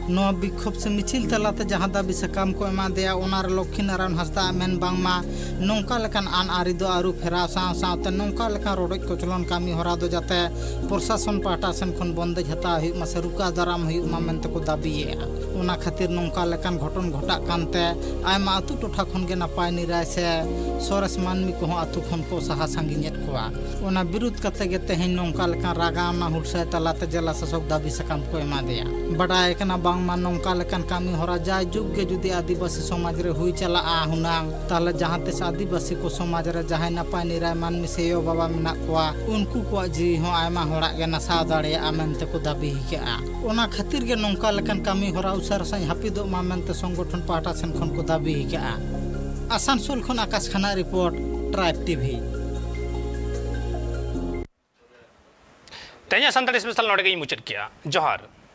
ᱱᱚᱣᱟ ᱵᱤᱠᱠᱷᱳᱵ ᱥᱮ ᱢᱤᱪᱷᱤᱞ ᱛᱟᱞᱟᱛᱮ ᱡᱟᱦᱟᱸ ᱫᱟᱹᱵᱤ ᱥᱟᱠᱟᱢ ᱠᱚ ᱮᱢᱟᱫᱮᱭᱟ, ᱚᱱᱟ ᱨᱮ ᱞᱚᱠᱠᱷᱤ ᱱᱟᱨᱟᱭᱚᱱ ᱦᱟᱸᱥᱫᱟᱜ ᱢᱮᱱ ᱵᱟᱝᱢᱟ ᱱᱚᱝᱠᱟ ᱞᱮᱠᱟᱱ ᱟᱹᱱ ᱟᱹᱨᱤ ᱫᱚ ᱟᱹᱨᱩ ᱯᱷᱮᱨᱟᱣ ᱥᱟᱶ ᱥᱟᱶᱛᱮ ᱱᱚᱝᱠᱟ ᱞᱮᱠᱟᱱ ᱨᱚᱰᱚᱡ ᱠᱚᱪᱞᱚᱱ ᱠᱟᱹᱢᱤ ᱦᱚᱨᱟ ᱫᱚ ᱡᱟᱛᱮ ᱯᱨᱚᱥᱟᱥᱚᱱ ᱯᱟᱦᱴᱟ ᱥᱮᱱ ᱠᱷᱚᱱ ᱵᱚᱱᱫᱮᱡᱽ ᱦᱟᱛᱟᱣ ᱦᱩᱭᱩᱜ ᱢᱟ ᱥᱮ ᱨᱩᱠᱟᱣ ᱫᱟᱨᱟᱢ ᱦᱩᱭᱩᱜ ᱢᱟ ᱢᱮᱱᱛᱮ ᱠᱚ ᱫᱟᱹᱵᱤᱭᱮᱫᱼᱟ᱾ ᱚᱱᱟ ᱠᱷᱟᱹᱛᱤᱨ ᱱᱚᱝᱠᱟ ᱞᱮᱠᱟᱱ ᱜᱷᱚᱴᱚᱱ ᱜᱷᱚᱴᱟᱜ ᱠᱟᱱᱛᱮ ᱟᱭᱢᱟ ᱟᱹᱛᱩ ᱴᱚᱴᱷᱟ ᱠᱷᱚᱱ ᱜᱮ ᱱᱟᱯᱟᱭ ᱱᱤᱨᱟᱭ ᱥᱮ ᱥᱚᱨᱮᱥ ᱢᱟᱹᱱᱢᱤ ᱠᱚᱦᱚᱸ ᱟᱹᱛᱩ ᱠᱷᱚᱱ ᱠᱚ ᱥᱟᱦᱟ ᱥᱟᱺᱜᱤᱧᱮᱫ ᱠᱚᱣᱟ᱾ ᱚᱱᱟ ᱵᱤᱨᱩᱫᱷ ᱠᱟᱛᱮ ᱜᱮ ᱛᱮᱦᱮᱧ ᱱᱚᱝᱠᱟ ᱞᱮᱠᱟᱱ ᱨᱟᱜᱟᱣᱱᱟ ᱦᱩᱞᱥᱟᱹᱭ ᱛᱟᱞᱟᱛᱮ ᱡᱮᱞᱟ ᱥᱟᱥᱚᱠ ᱫᱟᱹᱵᱤ ᱥᱟᱠᱟᱢ ᱠᱚ ᱮᱢᱟᱫᱮᱭᱟ᱾ ᱵᱟᱰᱟᱭ ᱠᱟᱱᱟ ᱵᱟᱝ ᱵᱟᱝᱢᱟ ᱱᱚᱝᱠᱟ ᱞᱮᱠᱟᱱ ᱠᱟᱹᱢᱤ ᱦᱚᱨᱟ ᱡᱟᱭᱡᱩᱜᱽ ᱜᱮ ᱡᱩᱫᱤ ᱟᱹᱫᱤᱵᱟᱹᱥᱤ ᱥᱚᱢᱟᱡᱽ ᱨᱮ ᱦᱩᱭ ᱪᱟᱞᱟᱜᱼᱟ ᱦᱩᱱᱟᱹᱝ, ᱛᱟᱦᱞᱮ ᱡᱟᱦᱟᱸ ᱛᱤᱥ ᱟᱹᱫᱤᱵᱟᱹᱥᱤ ᱠᱚ ᱥᱚᱢᱟᱡᱽ ᱨᱮ ᱡᱟᱦᱟᱸᱭ ᱱᱟᱯᱟᱭ ᱱᱤᱨᱟᱭ ᱢᱟᱹᱱᱢᱤ ᱥᱮ ᱭᱳ ᱵᱟᱵᱟ ᱢᱮᱱᱟᱜ ᱠᱚᱣᱟ, ᱩᱱᱠᱩ ᱠᱚᱣᱟᱜ ᱡᱤᱣᱤ ᱦᱚᱸ ᱟᱭᱢᱟ ᱦᱚᱲᱟᱜ ᱜᱮ ᱱᱟᱥᱟᱣ ᱫᱟᱲᱮᱭᱟᱜᱼᱟ ᱢᱮᱱᱛᱮ ᱠᱚ ᱫᱟᱹᱵᱤ ᱟᱠᱟᱫᱼᱟ᱾ ᱚᱱᱟ ᱠᱷᱟᱹᱛᱤᱨ ᱜᱮ ᱱᱚᱝᱠᱟ ᱞᱮᱠᱟᱱ ᱠᱟᱹᱢᱤ ᱦᱚᱨᱟ ᱩᱥᱟᱹᱨᱟ ᱥᱟᱺᱦᱤᱡ ᱦᱟᱹᱯᱤᱫᱚᱜ ᱢᱟ ᱢᱮᱱᱛᱮ ᱥᱚᱝᱜᱚᱴᱷᱚᱱ ᱯᱟᱦᱴᱟ ᱥᱮᱱ ᱠᱷᱚᱱ ᱠᱚ ᱫᱟᱹᱵᱤ ᱟᱠᱟᱫᱼᱟ᱾ ᱟᱥᱟᱱᱥᱳᱞ ᱠᱷᱚᱱ ᱟᱠᱟᱥ ᱠᱷᱟᱱᱟ ᱨᱤᱯᱳᱨᱴ, ᱴᱨᱟᱭᱤᱵᱽ ᱴᱤᱵᱷᱤ᱾ ᱛᱮᱦᱮᱧᱟᱜ ᱥᱟᱱᱛᱟᱲᱤ ᱥᱯᱮᱥᱟᱞ ᱱᱚᱰᱮ ᱜᱮᱧ ᱢᱩᱪᱟᱹᱫ ᱠᱮᱜᱼᱟ᱾ ᱡᱚᱦᱟᱨ᱾